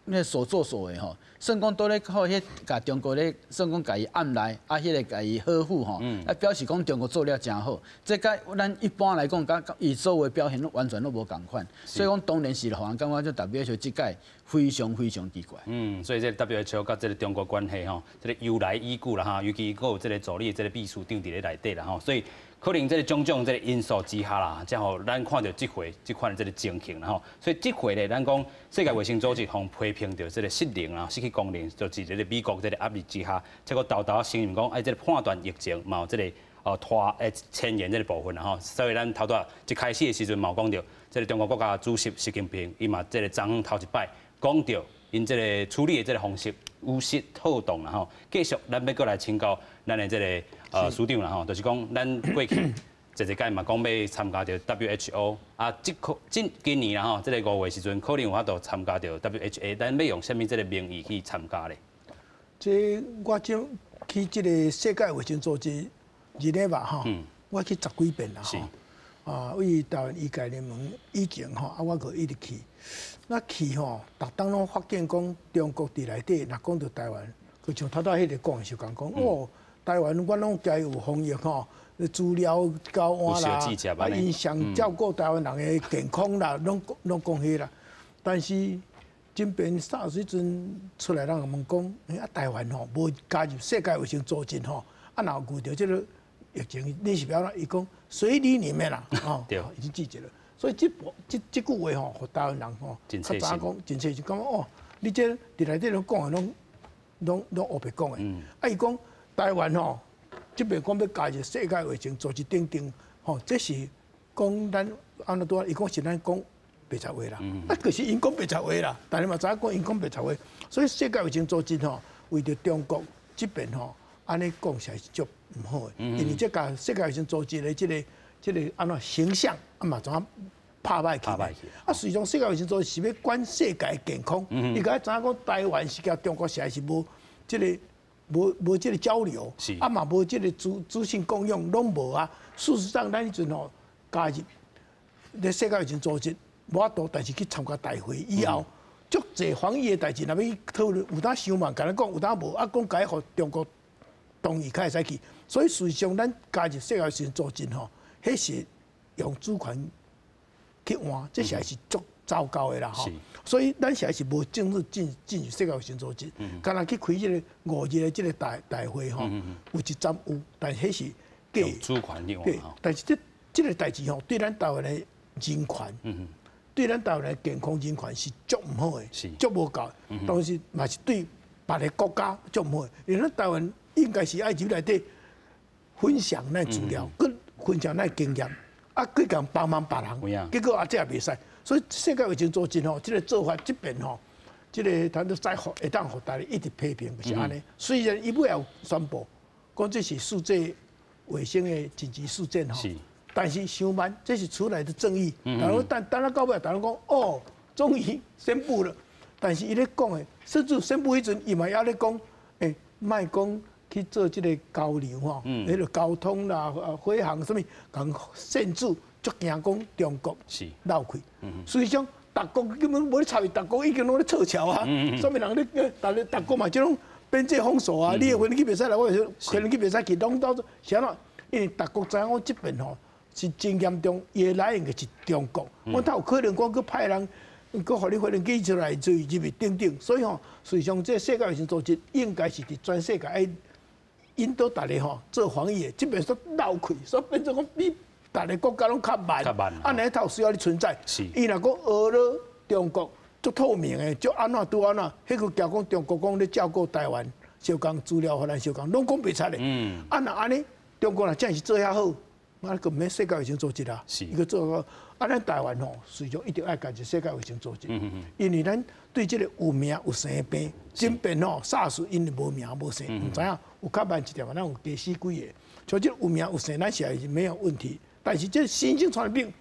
那所作所為吼，算講都咧靠彼共中國咧，算講共伊按來，啊，彼個共伊呵護吼，啊，表示講中國做了誠好。這佮咱一般來講，佮伊所有的表現攏完全攏無仝款，所以講當然是予人感覺這 WHO 這屆非常非常奇怪。嗯，所以這 WHO 佮這個中國關係吼，這個由來已久啦哈，尤其閣有這個助理這個秘書長佇咧內底啦吼，所以可能這個種種這個因素之下啦，才予咱看著這回這款這個情形啦吼。所以這回咧，咱講世界衛生組織予批評著這個失能啦，失去功能，就是這個美國這個壓力之下，才閣沓沓承認講，哎，這個判斷疫情嘛有這個拖遷延這個部分啦吼。所以咱頭拄仔一開始的時陣嘛有講著，這個中國國家主席習近平，伊嘛這個昨昏頭一擺講著，𪜶這個處理的這個方式有失妥當啦吼。繼續，咱欲閣來請教咱的這個署長啦吼，就是講咱過去濟濟屆嘛講欲參加著 WHO 啊，這可這今年啦吼，這個5月時陣可能有法度參加著 WHA，咱欲用啥物這個名義去參加咧？這我這去這個世界衛生組織日內瓦吼，我去十幾遍啦吼。啊，為台灣醫界聯盟以前吼，啊，我閣一直去。那去吼，逐當攏發現講中國佇內底，若講著台灣，就像頭拄彼個講的時陣講，哦，台灣阮攏共伊有防疫吼，資料交換啦，啊，𪜶上照顧台灣人的健康啦，攏攏講彼啦。但是這邊 SARS 時陣出來，人問講，啊，台灣吼無加入世界衛生組織吼，啊，若有遇著這個疫情，你是欲按怎？伊講誰理你們啦？吼，已經拒絕了。所以這部這這句話吼，予台灣人吼，較早講真切實，感覺哦，你這佇內底攏講的攏攏攏烏白講的。啊，伊講台灣吼，這邊講欲加入世界衛生組織等等，吼，這是講咱按怎拄仔？伊講是咱講白賊話啦。啊，可是𪜶講白賊話啦，但是嘛知影講𪜶講白賊話。所以世界衛生組織吼，為著中國這邊吼，按呢講起來是足毋好的，因為這共世界衛生組織的這個按怎形象啊嘛怎拍歹去。啊，實際上世界衛生組織是欲管世界健康，伊共知影講台灣是佮中國實在是無這個無這個交流，啊嘛無這個資訊共用攏無啊。事實上，咱彼陣吼加入咧世界衛生組織，無法度，但是去參加大會以後，足濟防疫的代誌，若欲討論，有當傷慢，共咱講有當無，啊講該予中國同意才會使去。所以事實上，咱加入世界衛生組織吼，彼是用主權去換，這實在是足糟糕的啦吼。所以咱實在是無正式進入世界衛生組織，敢若去開這個5日的這個大會吼，有一站有，但彼是假主權去換。但是這個代誌吼，對咱台灣的人權，對咱台灣的健康人權是足毋好的，足無夠。同時嘛是對別个國家足毋好的，因為咱台灣應該是愛入內底分享咱資料，閣分享咱經驗，啊，閣共幫忙別人，結果啊，這也袂使。所以世界衛生組織吼，這個做法這邊吼，這個他都再會當予大家一直批評，就是按呢。雖然伊尾有宣布，講這是世界衛生的緊急事件吼，但是傷慢，這是遲來的正義。然後等等到尾，大家講哦，終於宣布了。但是伊咧講的，甚至宣布彼陣，伊嘛猶咧講，欸，莫講去做這個交流吼，彼個交通啦、飛航啥物，共限制，足驚講中國漏氣。實際上，逐國根本無咧插伊，逐國已經攏咧撤僑啊。啥物人咧？逐個逐國嘛，這種邊界封鎖啊，你的飛機袂使來，我的飛機袂使去，攏到是按怎？因為逐國知影講這邊吼是真嚴重，伊的來源就是中國。我哪有可能講閣派人，閣予你飛機出來做入去等等。所以吼，實際上這世界衛生組織應該是佇全世界愛引導大家吼做防疫的，這邊說漏氣，所以變做講比逐个國家攏較慢。按呢才有需要咧存在。伊若講訛了中國足透明的，足按怎拄按怎，彼個驚講中國講咧照顧台灣，相共資料予咱相共，攏講袂出的。啊若按呢，中國若真是做遐好，啊，閣毋免世界衛生組織啦。伊閣做好，啊，咱台灣吼，實際上一定愛加入世界衛生組織。因為咱對這個有名有姓的病，這邊吼 SARS 因為無名無姓，毋知影有較慢一點，咱有加死幾個。像這個有名有姓，咱實在是沒有問題。但是這新型傳染病，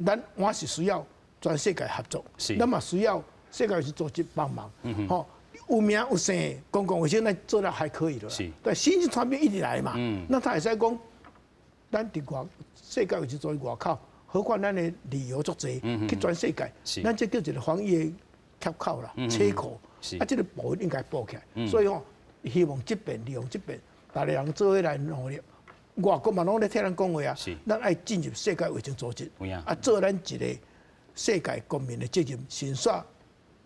咱還是需要全世界合作，咱嘛需要世界衛生組織幫忙。吼，有名有姓，公共衛生咱做得還可以了。但新型傳染病一直來嘛，那他會使講，咱佇外世界衛生組織外口，何況咱的旅遊足濟，去全世界，咱這叫一個防疫的缺口啦，切口。啊，這個部分應該補起來。所以吼，希望這邊利用這邊，逐个人做伙來努力。外國嘛攏咧替咱講話啊，咱愛進入世界衛生組織，啊，做咱一個世界公民的責任，先煞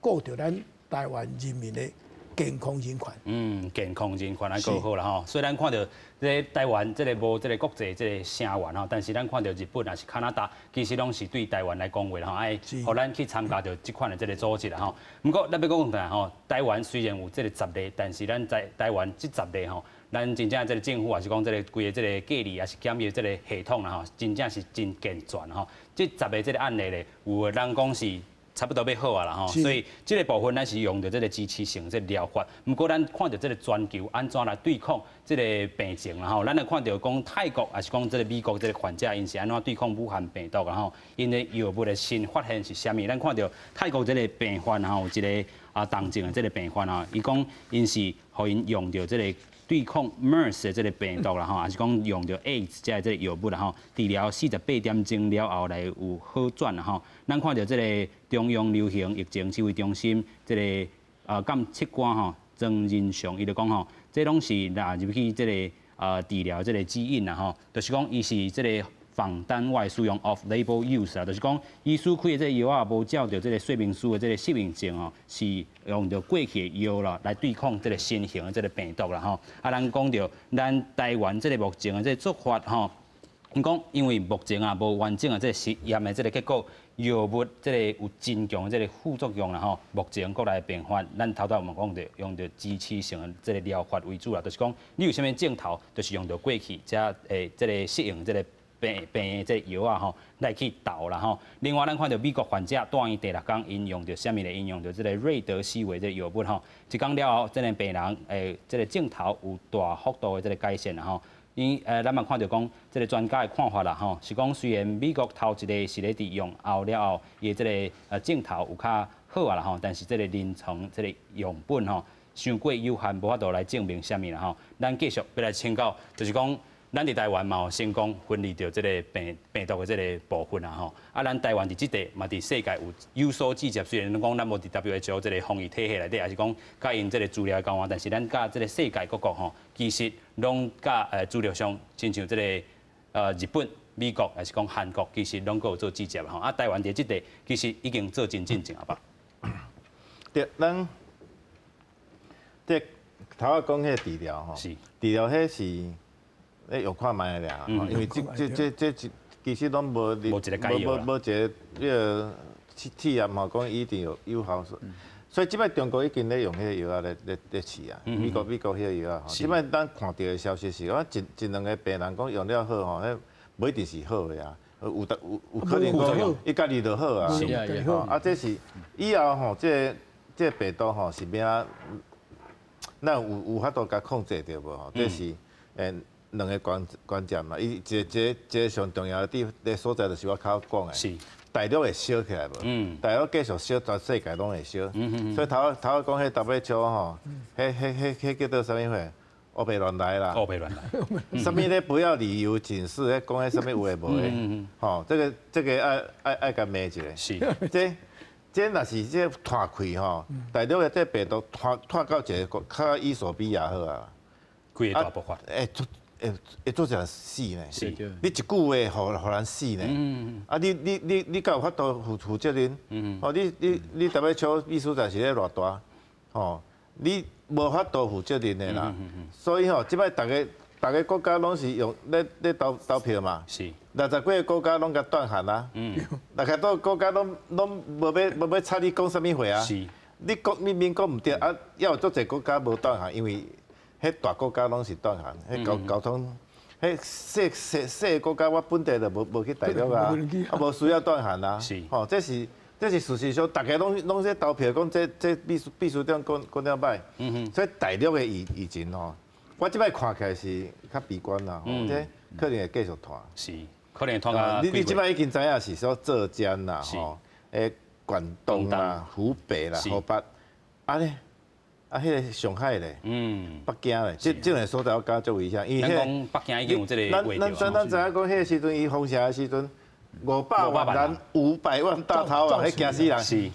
顧著咱台灣人民的健康人權。嗯，健康人權還夠好啦吼。雖然看著這台灣這个無這个國際這个聲援吼，但是咱看著日本抑是加拿大，其實攏是對台灣來講話啦吼，愛予咱去參加著這款的這个組織啦吼。毋過咱欲講轉來吼，台灣雖然有這个10例，但是咱在台灣這十例吼，咱真正這个政府，抑是講這个規个這个隔離，抑是檢疫這个系統啦吼，真正是真健全吼。這十个這个案例咧，有的人講是差不多欲好啊啦吼，所以這个部分咱是用著這个支持性這个療法。毋過咱看著這个全球按怎來對抗這个病情啦吼，咱來看著講泰國抑是講這个美國這个患者，𪜶是按怎對抗武漢病毒啦吼？𪜶的藥物的新發現是啥物？咱看著泰國這个病患吼，有一个啊重症的這个病患吼，伊講𪜶是予𪜶用著這个對抗 MERS 的這个病毒啦吼，抑是講用著 AIDS 這个藥物啦吼，治療48點鐘了後來有好轉啦吼。咱看著這个中央流行疫情指揮中心這个監測官吼曾仁祥，伊就講吼，這攏是納入去這个治療這个指引啦吼，就是講伊是這个仿單外使用 off-label use 啊，就是講醫師開的這个藥仔無照著這个說明書的這个適應症哦，是用著過去的藥啦來對抗這个新型的這个病毒啦吼。啊，咱講著咱台灣這个目前的這个做法吼，𪜶講因為目前啊無完整的這个實驗的這个結果，藥物這个有真強的這个副作用啦吼。目前國內病患，咱頭拄仔有講著用著支持性的這个療法為主啦，就是講你有啥物症頭，就是用著過去才會這个適應這个病的這个藥仔吼來去鬥啦吼。另外，咱看著美國患者住院第六工，𪜶用著啥物咧？𪜶用著這个瑞德西韋這个藥物吼，一工了後，這个病人的這个症頭有大幅度的這个改善啦吼。因咱嘛看著講，這个專家的看法啦吼，是講雖然美國頭一个是咧佇用後了後，伊的這个症頭有較好啊啦吼，但是這个臨床這个樣本吼，傷過有限，無法度來證明啥物啦吼。咱繼續欲來請教，就是講，咱佇台灣嘛有成功分離著這个病毒的這个部分啊吼。啊，咱台灣佇這塊嘛佇世界有有所指接，雖然講咱無佇 WHO 這个防疫體系內底，抑是講佮𪜶這个資料交換，但是咱佮這个世界各國吼，其實攏佮資料上，親像這个日本、美國，抑是講韓國，其實攏閣有做指接吼。啊，台灣佇這塊其實已經做真進前啊吧？對，咱這頭仔講彼个治療吼，治療彼是咧用看覓爾，因為這其實攏無無一个解藥無一个彼个試驗吼，講一定有有效。所以這擺中國已經咧用彼个藥仔咧試啊，美國彼个藥仔吼。這擺咱看著的消息是，講一兩个病人講用了好吼，彼無一定是好的啊，有可能講伊家己就好啊。啊，這是以後吼，這個病毒吼是欲按怎，咱有法度共控制著無吼？這是兩个關鍵嘛。伊一個上重要的地的所在，就是我較講的。大陸會燒起來無？大陸繼續燒，全世界攏會燒。所以頭仔講彼 WHO 吼，彼叫做啥物貨？烏白亂來啦！烏白亂來。啥物咧？不要理由解釋，咧講彼啥物有的無的？吼，這個愛共罵一下。這若是這拖開吼，大陸的這病毒拖到一个較衣索比亞好啊。規个大爆發。會做成死呢？你一句話，予人死呢？啊，你敢有法度負責任？哦，你 WHO 秘書長是咧偌大？吼，你無法度負責任的啦。所以吼，這擺逐个國家攏是用咧投票嘛。60幾个國家攏共斷航啊。60多個國家攏無欲睬你講啥物話啊？你講明明講毋對啊，猶有足濟國家無斷航，因為彼大國家攏是斷航，彼交通，彼細細細國家，我本地就無去大陸啊，啊無需要斷航啊。吼，這是事實上，逐家攏咧投票講這秘書長講了歹，所以大陸的疫情吼，我這擺看起來是較悲觀啦，吼，這可能會繼續拖。是，可能拖到。你這擺已經知影是說浙江啦，吼，廣東啦、湖北啦、河北，啊咧。啊，彼个上海咧，北京咧，這兩个所在我感覺足危險，因為彼個北京已經有這个咱知影講，彼个時陣伊封城的時陣，500萬人，500萬大逃亡，彼驚死人。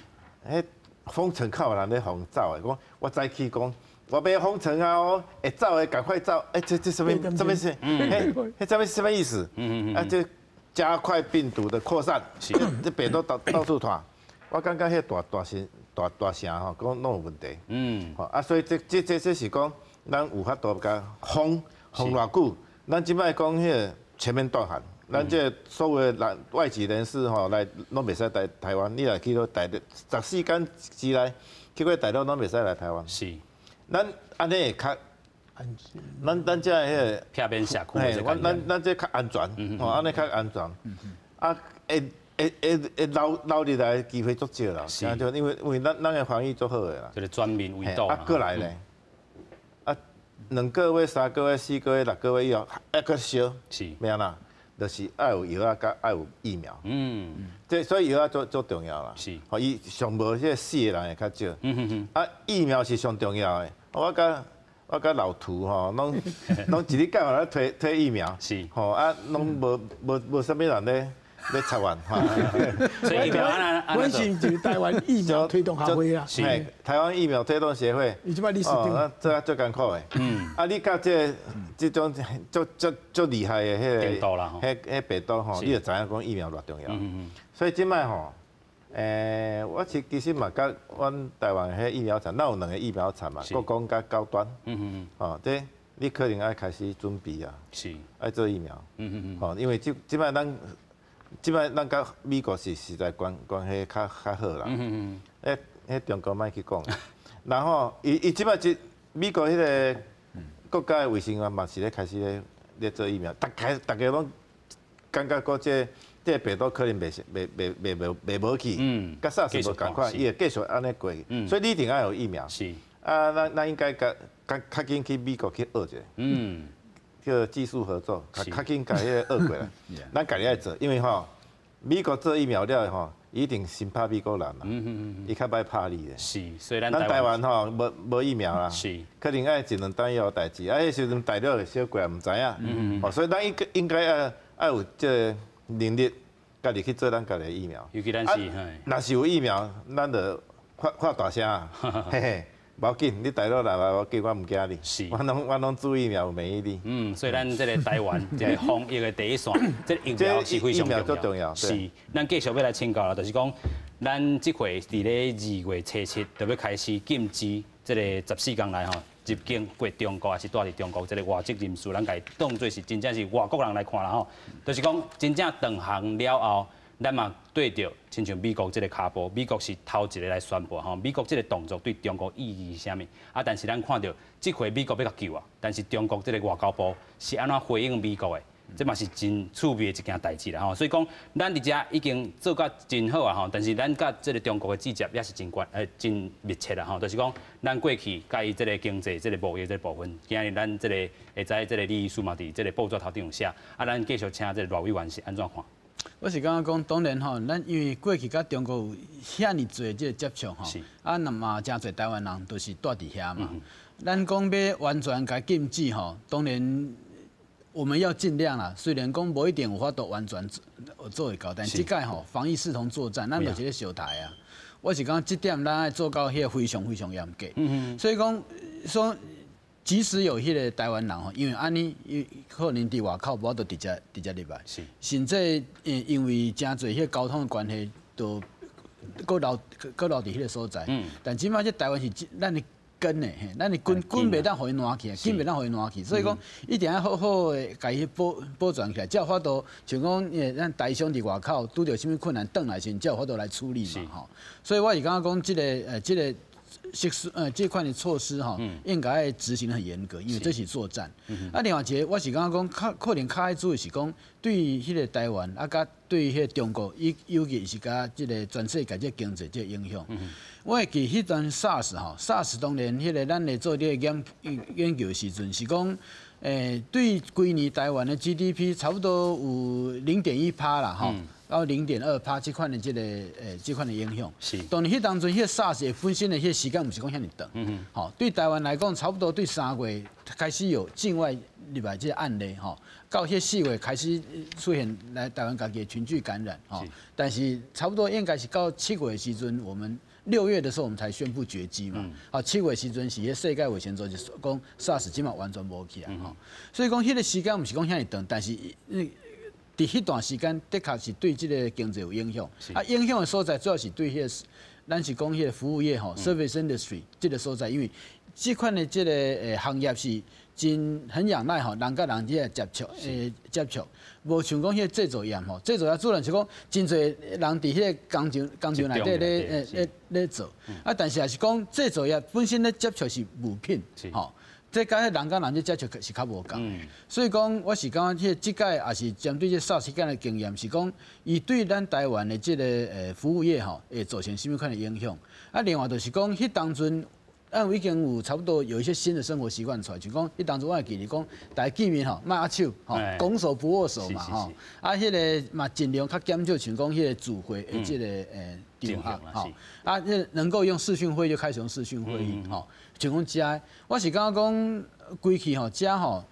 彼封城較有人咧予走的，講我早起講，我欲封城啊！哦，會走的趕快走。欸，這啥物啥物事？彼啥物意思？啊，這加快病毒的擴散，這病毒到處傳。我感覺彼大大城大大城吼，講攏有問題。吼啊，所以這是講，咱有法度共封偌久？咱這擺講彼个全面斷航，咱這所有的人外籍人士吼來攏袂使來台灣。你若去到大陸，14天之內去過大陸攏袂使來台灣。咱按呢會較，咱這彼个避免社區的咱這較安全，吼，按呢較安全。啊，會留入來的機會足少啦，就因為咱的防疫足好的啦。就是全面圍堵。啊，過來咧，啊，2個月、3個月、4個月、6個月以後，還閣燒，欲按怎？就是愛有藥仔，佮愛有疫苗。這所以藥仔足重要啦。予伊上無這個死的人會較少。啊，疫苗是上重要的。我佮老涂吼，攏一日到晚咧推疫苗。吼啊，攏無啥物人咧插完哈，所以疫苗阮是台灣疫苗推動協會啊，是台灣疫苗推動協會。伊這擺理事長，這較足艱苦的。啊，你佮這種足厲害的彼个，彼病毒吼，你就知影講疫苗偌重要。所以這擺吼，我其實嘛，佮阮台灣彼疫苗廠，咱有兩个疫苗廠嘛，國光佮高端。吼，這你可能愛開始準備啊，愛做疫苗。吼，因為這擺咱。這擺咱佮美國是實在關係較好啦。彼中國莫去講。然後伊這擺這美國彼个國家的衛生院嘛是咧開始咧做疫苗，逐家攏感覺講這病毒可能袂無去，佮 SARS 無仝款，伊會繼續按呢過去。所以你一定愛有疫苗。啊，咱應該較緊去美國去學一下。叫技術合作，較較緊共彼個學過來。咱家己愛做，因為吼，美國做疫苗了吼，一定先拍美國人啦，伊較歹拍你的。是，所以咱台灣吼無無疫苗啦，可能愛一兩冬以後代誌，啊，彼時陣大陸會小過來，毋知影。哦，所以咱應應該愛愛有這個能力，家己去做咱家己的疫苗。尤其咱是，若是有疫苗，咱就發發大聲啊，嘿嘿。無要緊，你大陸來無要緊，我毋驚你。我攏注疫苗有免疫力。嗯，所以咱這個台灣這個防疫的第一線，這個疫苗是非常重要。是，咱繼續欲來請教啦，就是講，咱這回佇咧2月初7就欲開始禁止這個14天內吼入境過中國，抑是蹛佇中國這個外籍人士，咱共伊當做是真正是外國人來看啦吼。就是講真正斷航了後，咱嘛對著親像美國這個跤步，美國是頭一個來宣布吼，美國這個動作對中國意義是啥物？啊，但是咱看著這回美國欲共救啊，但是中國這個外交部是按怎回應美國的？這嘛是真趣味的一件代誌啦吼。所以講，咱佇遮已經做甲真好啊吼，但是咱佮這個中國的接觸也是真關真密切啦吼。就是講，咱過去佮伊這個經濟、這個貿易這個部分，今日咱這個會知這個李醫師嘛佇這個報紙頭頂有寫，啊，咱繼續請這個賴委員是按怎看？我是感覺講，當然吼，咱因為過去佮中國有遐爾濟這個接觸吼，啊，那嘛誠濟台灣人都是蹛佇遐嘛。咱講欲完全共禁止吼，當然我們要盡量啦。雖然講無一定有法度完全做會到，但這擺吼防疫視同作戰，咱就是咧相刣啊。我是感覺這點咱愛做到彼個非常非常嚴格。所以講說，即使有彼個台灣人吼，因為按呢，可能佇外口無法度直接直接入來，甚至因為誠濟彼個交通的關係，都閣留閣留佇彼個所在。但這擺這台灣是咱的根的，嘿，咱的根根袂當予伊爛去，根袂當予伊爛去，所以講一定愛好好的共伊保保存起來，才有法度像講，咱台商佇外口拄著啥物困難，轉來時才有法度來處理嘛，吼。所以我是感覺講，這個實施這款的措施吼，應該愛執行得很嚴格，因為這是作戰。啊，另外一個我是感覺講，較可能較愛注意是講，對彼個台灣啊，佮對彼個中國，伊尤其是佮這個全世界這個經濟這個影響。我會記彼陣 SARS 吼，SARS 當然彼個咱咧做這個研研究的時陣是講，對規年台灣的 GDP 差不多有0.1趴啦，吼，到0.2趴這款的這個這款的影響。當然彼當陣彼個 SARS 的本身的彼個時間毋是講遐爾長。吼，對台灣來講，差不多對3月開始有境外入來這個案例，吼，到彼4月開始出現來台灣家己的群聚感染，吼。但是差不多應該是到7月的時陣，我們6月的時候，我們才宣布絕跡嘛。好，7月時陣是彼世界衛生組織講 SARS 這馬完全無去啊。吼，所以講彼個時間毋是講遐爾長，但是佇彼段時間的確是對這個經濟有影響。啊，影響的所在主要是對彼個，咱是講彼個服務業吼，service industry 這個所在，因為這款的這個行業是真很仰賴吼人佮人這個接觸接觸，無像講彼個製造業吼，製造業主要是講真濟人佇彼個工廠工廠內底咧咧咧做，啊，但是也是講製造業本身咧接觸是物品，吼，這佮彼人佮人這接觸是較無仝，所以講我是感覺這這擺也是針對這 SARS 事件的經驗，是講伊對咱台灣的這個服務業吼會造成啥物款的影響。啊，另外就是講彼當陣，咱已經有差不多有一些新的生活習慣出來，就講彼當陣我會記得講，大家見面吼，莫握手，吼，拱手不握手嘛，吼，啊，彼個嘛盡量較減少，像講彼個聚會的這個場合，吼，啊，彼能夠用視訊會議就開始用視訊會議，吼，像講遮，我是感覺講規氣吼，遮吼，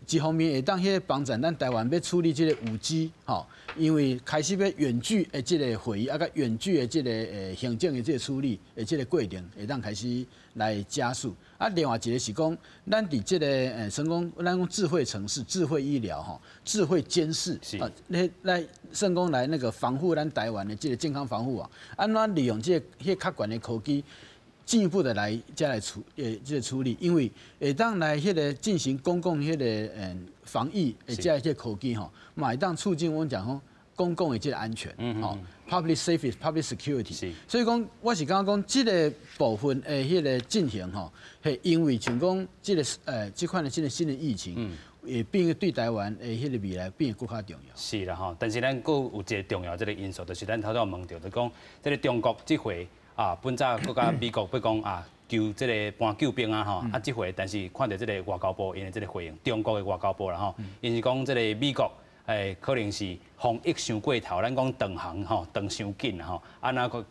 一方面會當彼個幫助咱台灣欲處理這個5G，吼，因為開始欲遠距的這個會議，啊，佮遠距的這個行政的這個處理的這個過程，會當開始來加速。啊，另外一個是講，咱佇這個算講，咱講智慧城市、智慧醫療吼、智慧監視，啊，來來算講來那個防護咱台灣的這個健康防護網，按怎利用這個彼較懸的科技，進一步的來再來處這個處理，因為會當來彼個進行公共彼個防疫的這些科技吼，嘛會當促進阮講講公共的這個安全，吼，public safety、public security。所以講，我是感覺講這個部分的彼個進行吼，係因為像講這個這款的這個新的疫情，會變對台灣的彼個未來變得閣較重要。是啦吼，但是咱閣有一個重要這個因素，就是咱頭拄仔問著，就講這個中國這回。啊，本早閣佮美國欲講啊，求這个搬救兵啊吼，啊這回但是看著這个外交部𪜶的這个回應，中國的外交部啦吼，𪜶是講這个美國可能是防疫傷過頭，咱講斷航吼，斷傷緊吼，按怎閣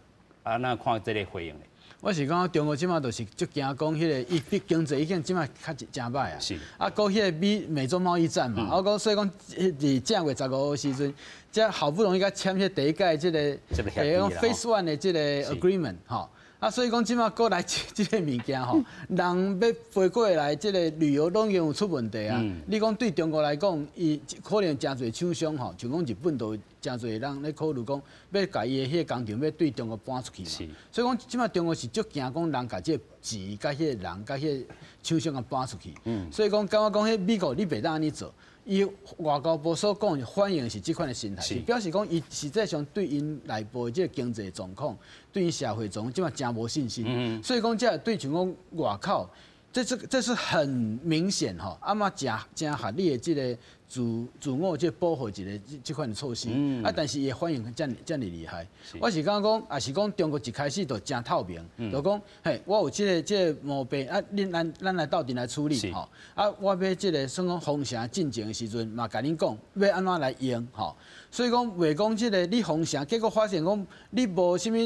按怎看這个回應咧？我是感覺中國這馬就是足驚講彼个伊比經濟已經這馬較誠歹啊。啊，閣彼个美中貿易戰嘛，啊，講所以講佇正月15的時陣，才好不容易佮簽彼第一屆這个講 Phase One 的這个 agreement 吼。啊，所以講這馬閣來這个物件吼，人欲飛過來，這个旅遊攏已經有出問題啊。你講對中國來講，伊可能誠濟廠商吼，像講日本都誠濟人咧考慮講，欲共伊的彼个工廠欲對中國搬出去嘛。所以講這馬中國是足驚講人共這个錢、佮彼个人、佮彼个廠商共搬出去。所以講感覺講彼美國你袂當按呢做。伊外交部所講反應是這款的心態，是表示講伊實際上對𪜶內部的這个經濟狀況，對𪜶社會狀況，這馬誠無信心。所以講這對像講外口，這是很明顯吼，啊嘛誠誠合理的這个自我這个保護一个這款的措施。啊，但是伊的反應遮爾遮爾厲害。我是感覺講，也是講中國一開始就誠透明，就講嘿，我有這個毛病啊，恁咱來鬥陣來處理吼。啊，我欲這个算講封城進前的時陣，嘛共恁講欲按怎來用吼。所以講袂講這个你封城，結果發現講你無啥物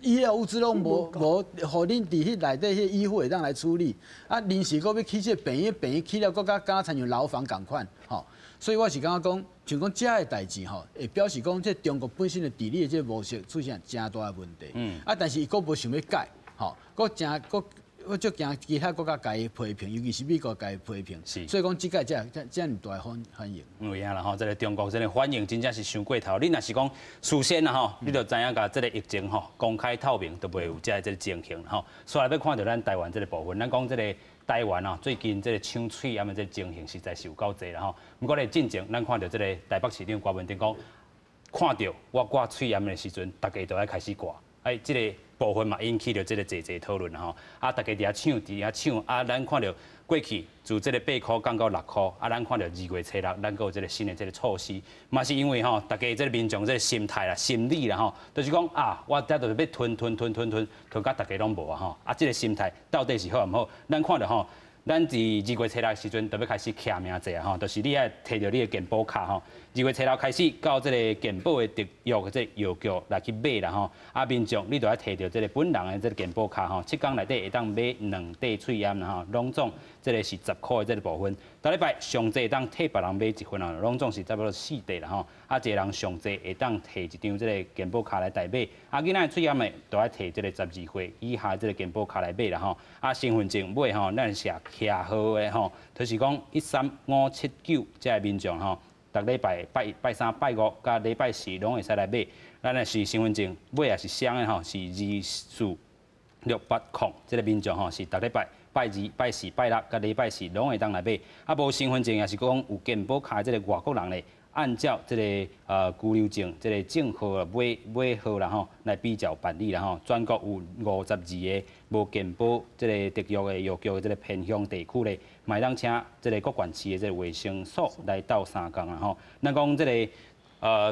醫療物資攏無無，予恁佇彼內底彼醫護會當來處理。啊，臨時閣欲起這个病院，病院起了閣較敢親像牢房仝款吼。所以我是感覺講，像講這个代誌吼，會表示講這中國本身的治理的這个模式出現誠大的問題。啊，但是伊閣無想欲改，吼，閣誠閣我足驚其他國家共伊批評，尤其是美國共伊批評。所以講這屆這遮爾大的反應。有影啦吼，這个中國這个反應真正是傷過頭。你若是講事先啦吼，你就知影共這个疫情吼公開透明，就袂有這个這个情形吼。煞來欲看著咱台灣這个部分，咱講這个台灣啊，最近這个搶喙罨的這个情形實在是有夠濟啦吼。毋過咧進前，咱看著這个台北市長郭文忠講，看著我掛喙罨的時陣，大家就愛開始掛。哎，這个部分嘛引起著這个濟濟討論吼。啊，大家佇遐搶，佇遐搶，啊，咱看著過去自這个8箍降到6箍，啊，咱看著2月初6，咱閣有這个新的這个措施，嘛是因為吼，大家這个民眾這个心態啦、心理啦吼，就是講啊，我這就是欲囤囤囤囤囤，囤甲大家攏無啊吼。啊，這个心態到底是好毋好？咱看著吼，咱佇2月初六的時陣，就欲開始簽名制啊吼，就是你愛提著你的健保卡吼。2月初六開始到這个健保的特約的這個藥局來去買啦吼。啊，民眾你就愛提著這个本人的這个健保卡吼，7天內底會當買兩塊喙罨啦吼，攏總這个是10箍的這个部分。逐禮拜上濟會當替別人買一份啊，攏總是差不多四塊啦吼。啊，一个人上濟會當提一張這个健保卡來代買。啊，囡仔喙罨的，就愛提這个12歲以下這个健保卡來買啦吼。啊，身份證買吼，咱寫徛號的吼，就是講13579這个民眾吼，逐禮拜拜一、拜三、拜五佮禮拜四攏會使來買。咱若是身份證尾也是雙的吼，是24680，這个民眾吼是逐禮拜拜二、拜四、拜六佮禮拜四攏會當來買。啊，無身份證也是講有健保卡的這个外國人咧，按照這个居留證這个證號尾尾號啦吼來比照辦理啦吼。全國有52个無健保這个特約的藥局的這个偏鄉地區咧，嘛會當請這个各縣市的這个衛生所來鬥相共啦吼。咱講這个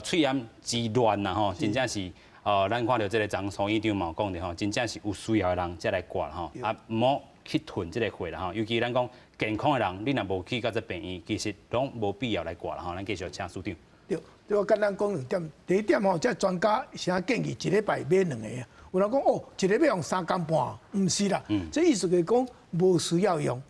喙罨之亂啦吼，真正是咱看著這个張蘇院長嘛有講著吼，真正是有需要的人才來掛吼，啊毋好去囤這个貨啦吼。尤其咱講健康的人，你若無去到這病院，其實攏無必要來掛啦吼。咱繼續請署長。對，對我簡單講兩點。第一點吼，這專家啥建議一禮拜買兩個啊？有人講哦，一禮拜用三工半，毋是啦。這意思就是講無需要用，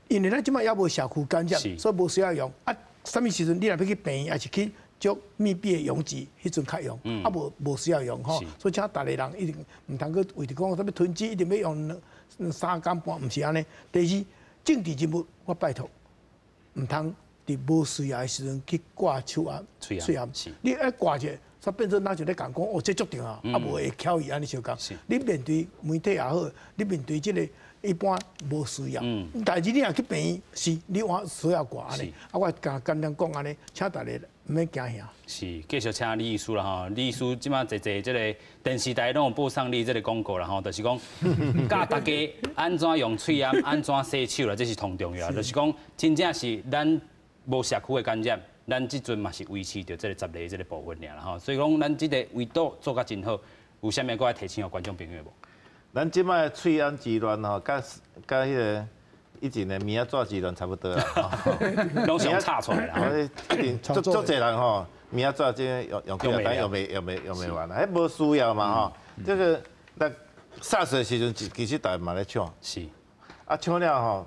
因為咱這擺猶無社區感染，所以無需要用。啊，啥物時陣你若欲去病院，抑是去足密閉的容器，彼陣較用，啊無無需要用吼。所以請逐个人一定毋通閣為著講啥物囤積，一定欲用兩三工半，毋是按呢。第二，政治人物，我拜託，毋通佇無需要的時陣去掛手罨、喙罨。你愛掛者，煞變做若像咧共講哦，這足重要，啊無會巧伊按呢相共。你面對媒體也好，你面對這个一般無需要。但是你若去病院，是你換需要掛按呢。啊，我簡簡單講按呢，請大家毋免驚嚇。是，繼續請李醫師啦吼，李醫師這擺濟濟這个電視台攏有報送你這个廣告啦吼，就是講教大家按怎用喙罨，按怎洗手啦，這是上重要。就是講真正是咱無社區的感染，咱這陣嘛是維持著這个10例這个部分爾啦吼，所以講咱這个圍堵做甲真好。有啥物阁愛提醒予觀眾朋友無？咱這擺喙罨之亂吼，佮彼个以前的棉仔紙之亂差不多啦，攏是用炒出來啦。一定足足濟人吼，棉仔紙這用用起來，用袂完啦，彼無需要嘛吼。這個那 SARS 的時陣，其實大家嘛咧搶。啊，搶了吼，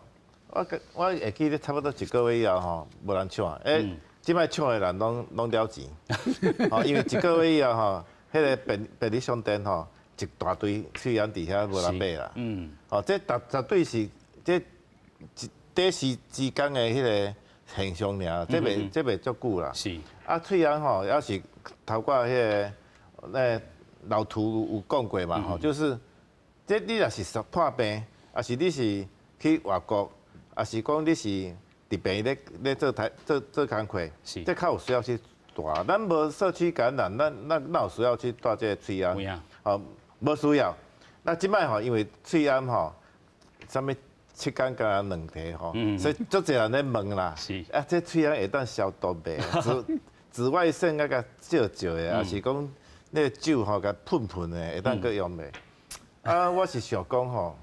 我會記得差不多一個月以後吼，無人搶。這擺搶的人攏了錢，吼，因為一個月以後吼，彼個便利商店吼，一大堆喙罨佇遐無人買啦。哦，這絕對是這短時之間的彼個現象爾，這袂足久啦。啊，喙罨吼，猶是頭拄彼个那老圖有講過嘛吼，就是這你若是破病，抑是你是去外國，抑是講你是佇病院咧做台做做工課，這較有需要去戴。咱無社區感染，咱哪有需要去戴這個喙罨？哦，無需要。那這擺吼，因為喙罨吼，啥物七工加兩提吼，所以足濟人咧問啦。啊，這喙罨會當消毒袂？紫外線啊，共照照的，抑是講那個酒吼，共噴噴的，會當閣用袂？啊，我是想講吼，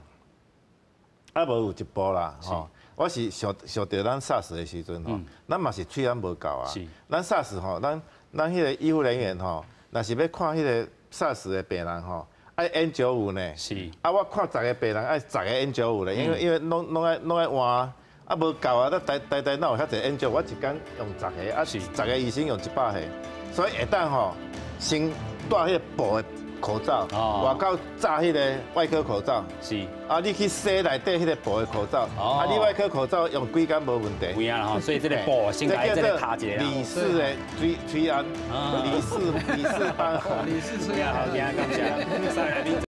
啊無有一步啦，吼，我是想想著咱 SARS 的時陣吼，咱嘛是喙罨無夠啊。咱 SARS 吼，咱彼個醫護人員吼，若是欲看彼個 SARS 的病人吼，愛 N95呢。啊，我看十個病人愛十個 N95咧，因為攏愛換，啊無夠啊，咱台哪有遐濟 N95？我一工用十個，啊十個醫生用100個，所以會當吼先戴彼個布的口罩，外口紮彼個外科口罩。啊，你去洗內底彼個布的口罩，啊，你外科口罩用幾工無問題。有影啦吼，所以這個布先共這個罩一下。李氏的喙罨，李氏班，李氏喙罨。好，今日感謝三位來賓。